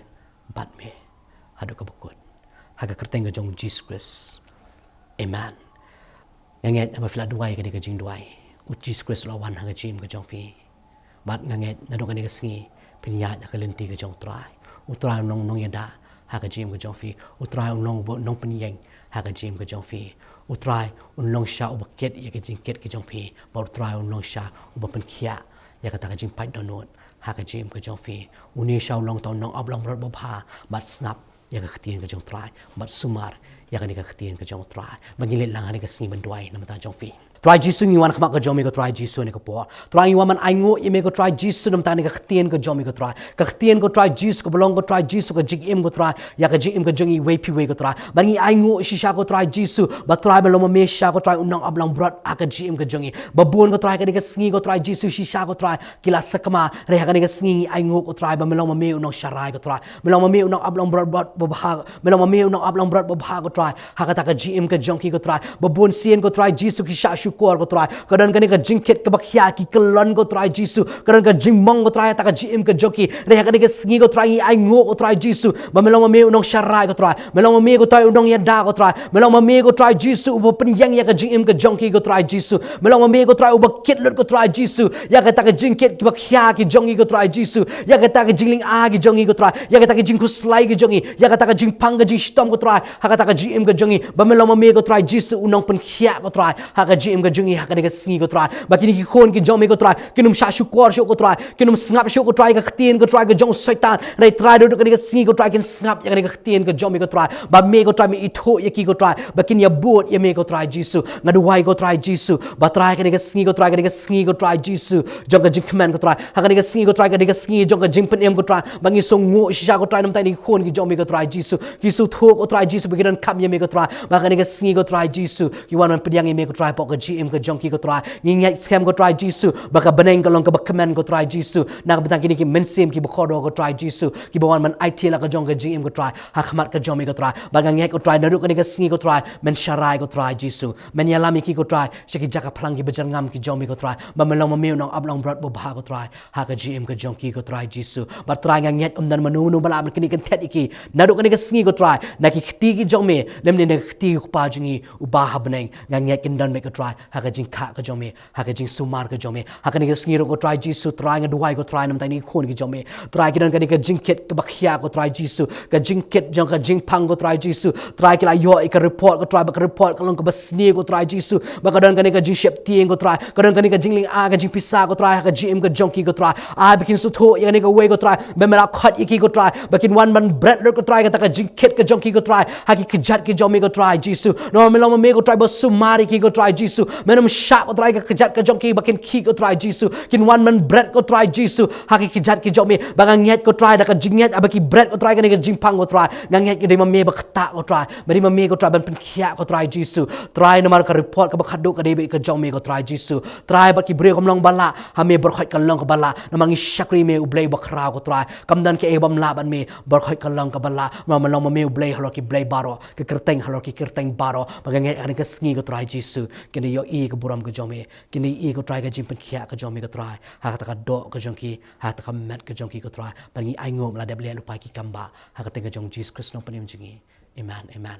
bad me haduh kaba kut. Ha ka kyrteng ka jong U Jisu Khrist. Amen. Nga ngeit haba phi la duwai ïa kane ka jingduwai, U Jisu Khrist u la wan ha ka jingim ka jong phi. Bad nga ngeit naduh kane ka sngi phin ïaid ha ka lynti ka jong U Trai. U Trai un long u nongïada ha ka jingim ka jong phi. U Trai un long uba nongpynïeng ha ka jingim ka jong phi. U Trai un long shisha uba kit ïa ka jingkit ka jong phi. Bad U Trai un long shisha uba pynkhiah ïa kata ka jingpait dohnud ha ka jingim ka jong phi. Une shisha u long uta u nongap longbrot babha, bad sngap ïa ka ktien ka jong U Trai, bad sumar ïa kane ka ktien ka jong U Trai. Ba ngin leit lang ha kane ka sngi ban duwai na bynta jong phi. Trai Jisu, ngi wan ha khmat ka jong me, ko Trai Jisu, ha kane ka por. Trai, ngi wan ban ainguh ïa me, ko Trai Jisu, na bynta kane ka ktien ka jong me, ko Trai. Ka ktien, ko Trai Jisu, kaba long, ko Trai Jisu, ka jingim, ko Trai, ïa ka jingim ka jong iwei pa iwei, ko Trai. Ba ngi ainguh shisha, ko Trai Jisu, ba Trai, ba long ma me shisha, ko Trai, u nongap longbrot ha ka jingim ka jong ngi. Ba bun, ko Trai, ha kane ka sngi, ko Trai Jisu, shisha, ko Trai, ki la sakma. Hynrei ha kane ka sngi ngi ainguh, ko Trai, ba me long ma me u nongsharai, ko Trai. Me long ma me u nongap longbrot babha, me long ma me u nongap longbrot babha, ko Trai, ha kata ka jingim ka jong ki, ko Trai. Ba bun sien, ko Trai Jisu, ki shah shukor, ko Trai. Ka don kane ka jingkit kaba khia, ki kyllon, ko Trai Jisu. Ka don ka jingmong, ko Trai, ha kata ka jingim ka jong ki. Hynrei ha kane ka sngi, ko Trai, ngi ainguh, ko Trai Jisu, ba me long ma me u nongsharai, ko Trai. Me long ma me, ko Trai, u nongïada, ko Trai. Me long ma me, ko Trai Jisu, uba pynïeng ïa ka jingim ka jong ki, ko Trai Jisu. Me long ma me, ko Trai, uba kit lut, ko Trai Jisu, ïa kata ka jingkit kaba khia ki jong ngi, ko Trai Jisu, ïa kata ka jinglyngngoh ki jong ngi, ko Trai, ïa kata ka jingkhuslai ki jong ngi, ïa kata ka jingpang ka jingshitom, ko Trai, ha kata ka jingim ka jong ngi. Ba me long ma me, ko Trai Jisu, u nongpynkhiah, ko Trai, ha ka jingim ka jong ngi ha kane ka sngi, ko Trai. Ba kine ki khun ki jong me, ko Trai, kin ym shah shukor shuh, ko Trai, kin ym sngap shuh, ko Trai, ka ktien, ko Trai, ka jong u Soitan. Hynrei Trai, naduh kane ka sngi, ko Trai, kin sngap ïa kane ka ktien ka jong me, ko Trai. Ba me, ko Trai, me ithuh ïa ki, ko Trai, ba kin ïabud ïa me, ko Trai Jisu. Nga duwai, ko Trai Jisu, ba Trai, kane ka sngi, ko Trai, kane ka sngi, ko Trai Jisu, jong ka jingkmen, ko Trai. Ha kane ka sngi, ko Trai, kane ka sngi jong ka jingpynim, ko Trai, ba ngi sngewnguh shisha, ko Trai, na bynta kine ki khun ki jong me, ko Trai Jisu. Ki sngewthuh, ko Trai Jisu, ba ki donkam ïa me, ko Trai. Ba kane ka sngi, ko Trai Jisu, ki wan ban pdiang ïa me, ko Trai, hapoh ka jingim ka jong ki, ko Trai. Ngi ngeit skhem, ko Trai Jisu, ba ka bneng ka long kaba kmen, ko Trai Jisu, na ka bynta kine ki mynsiem kiba kordor, ko Trai Jisu, kiba wan ban aiti la ka jong ka jingim, ko Trai, ha khmat ka jong me, ko Trai. Ba nga ngeit, ko Trai, naduh kane ka sngi, ko Trai, men sharai, ko Trai Jisu, men ïalam ïa ki, ko Trai, sha ki jaka phlang kiba jyrngam ki jong me, ko Trai. Ba me long ma me u nongap longbrot babha, ko Trai, ha ka jingim ka jong ki, ko Trai Jisu. Ba Trai, nga ngeit ym don mano mano ba lah ban knieh kynthet ïa ki naduh kane ka sngi, ko Trai, na ki kti ki jong me, lymne na ki kti ki kpa jong ngi uba ha bneng. Nga ngeit kin don beit, ko Trai, ha ka jingkha ka jong me, ha ka jingsumar ka jong me. Ha kane ka sngi ruh ko Trai Jisu, Trai nga duwai ko Trai namar kine ki khun ki jong me. Trai ki don kane ka jingkit kaba khia ko Trai Jisu, ka jingkit jong ka jingpang ko Trai Jisu. Trai ki la ïoh ïa ka report ko Trai, ba ka report ka long kaba sniew ko Trai Jisu. Ba ka don kane ka jingsheptieng ko Trai, ka don kane ka jinglynga ka jingpisa ko Trai, ha ka jingim ka jong ki ko Trai. Ai ba kin sngewthuh ïa kane kawei ko Trai, ba me la khot ïa ki ko Trai, ba kin wan ban bret lut ko Trai kata ka jingkit ka jong ki ko Trai, ha ki kjat ki jong me ko Trai Jisu. Namar me long ma me ko Trai ba sumar ïa ki ko Trai Jisu. Me nym shah ko Trai ka kjat ka jong ki ba kin khih ko Trai Jisu, kin wan ban bret ko Trai Jisu, ha ki kjat ki jong me. Ba nga ngeit ko Trai da ka jingngeit, ah, ba ki bret ko Trai kane ka jingpang ko Trai, nga ngeit ka dei ma me ba ktah ko Trai, ba dei ma me ko Trai ban pynkhiah ko Trai Jisu. Trai namar ka report kaba khadduh ka dei beit ka jong me ko Trai Jisu. Trai bad ki briew kam long ba lah, ha me baroh khoit ka long kaba lah. Namar ngi shakri me U Blei ba khraw ko Trai. Kam don kaei bym lah bad me, baroh khoit ka long kaba lah. Namar me long ma me U Blei halor ki blei baroh, ki kyrteng halor ki kyrteng baroh. Ba nga ngeit ha kane ka sngi ko Trai Jisu, kin da ïohi ka burom ka jong me, kin da ïohi ko Trai ka jingpynkhiah ka jong me ko Trai, ha kata ka doh ka jong ki, ha kata ka met ka jong ki ko Trai. Ba ngi ainguh ba la dep leh lypa ïa ki kam bah, ha ka kyrteng ka jong Jisu Khrist Nongpynim jong ngi. Amen, amen.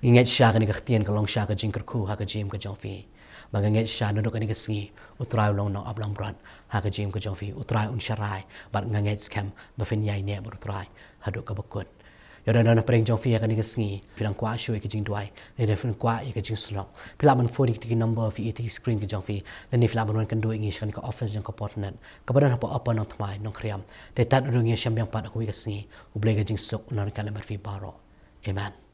Ngi ngeit shisha kane ka ktien ka long shisha ka jingkyrkhu ha ka jingim ka jong phi. Ba nga ngeit shisha naduh kane ka sngi U Trai u long nongap langbrot ha ka jingim ka jong phi. U Trai un sharai, bad nga ngeit skhem ba phin ïaineh bad U Trai haduh kaba kut. Ïa don na pdeng jong phi ha kane ka sngi, phi dang kwah shuh ïa ka jingduwai, lane phi dang kwah ïa ka jingshlok, phi lah ban phone ïa kita ki number phi ïohi ha ki screen ka jong phi, lane phi lah ban wan kynduh ïa ngi sha kane ka office jong ka Portnet kaba don hapoh Upper Nongthymmai, Nongkhreham. Te tad haduh ngi ïashem biang pat ha kawei ka sngi, U Blei ka jingsuh un nang ryngkat lem bad phi baroh. Amen.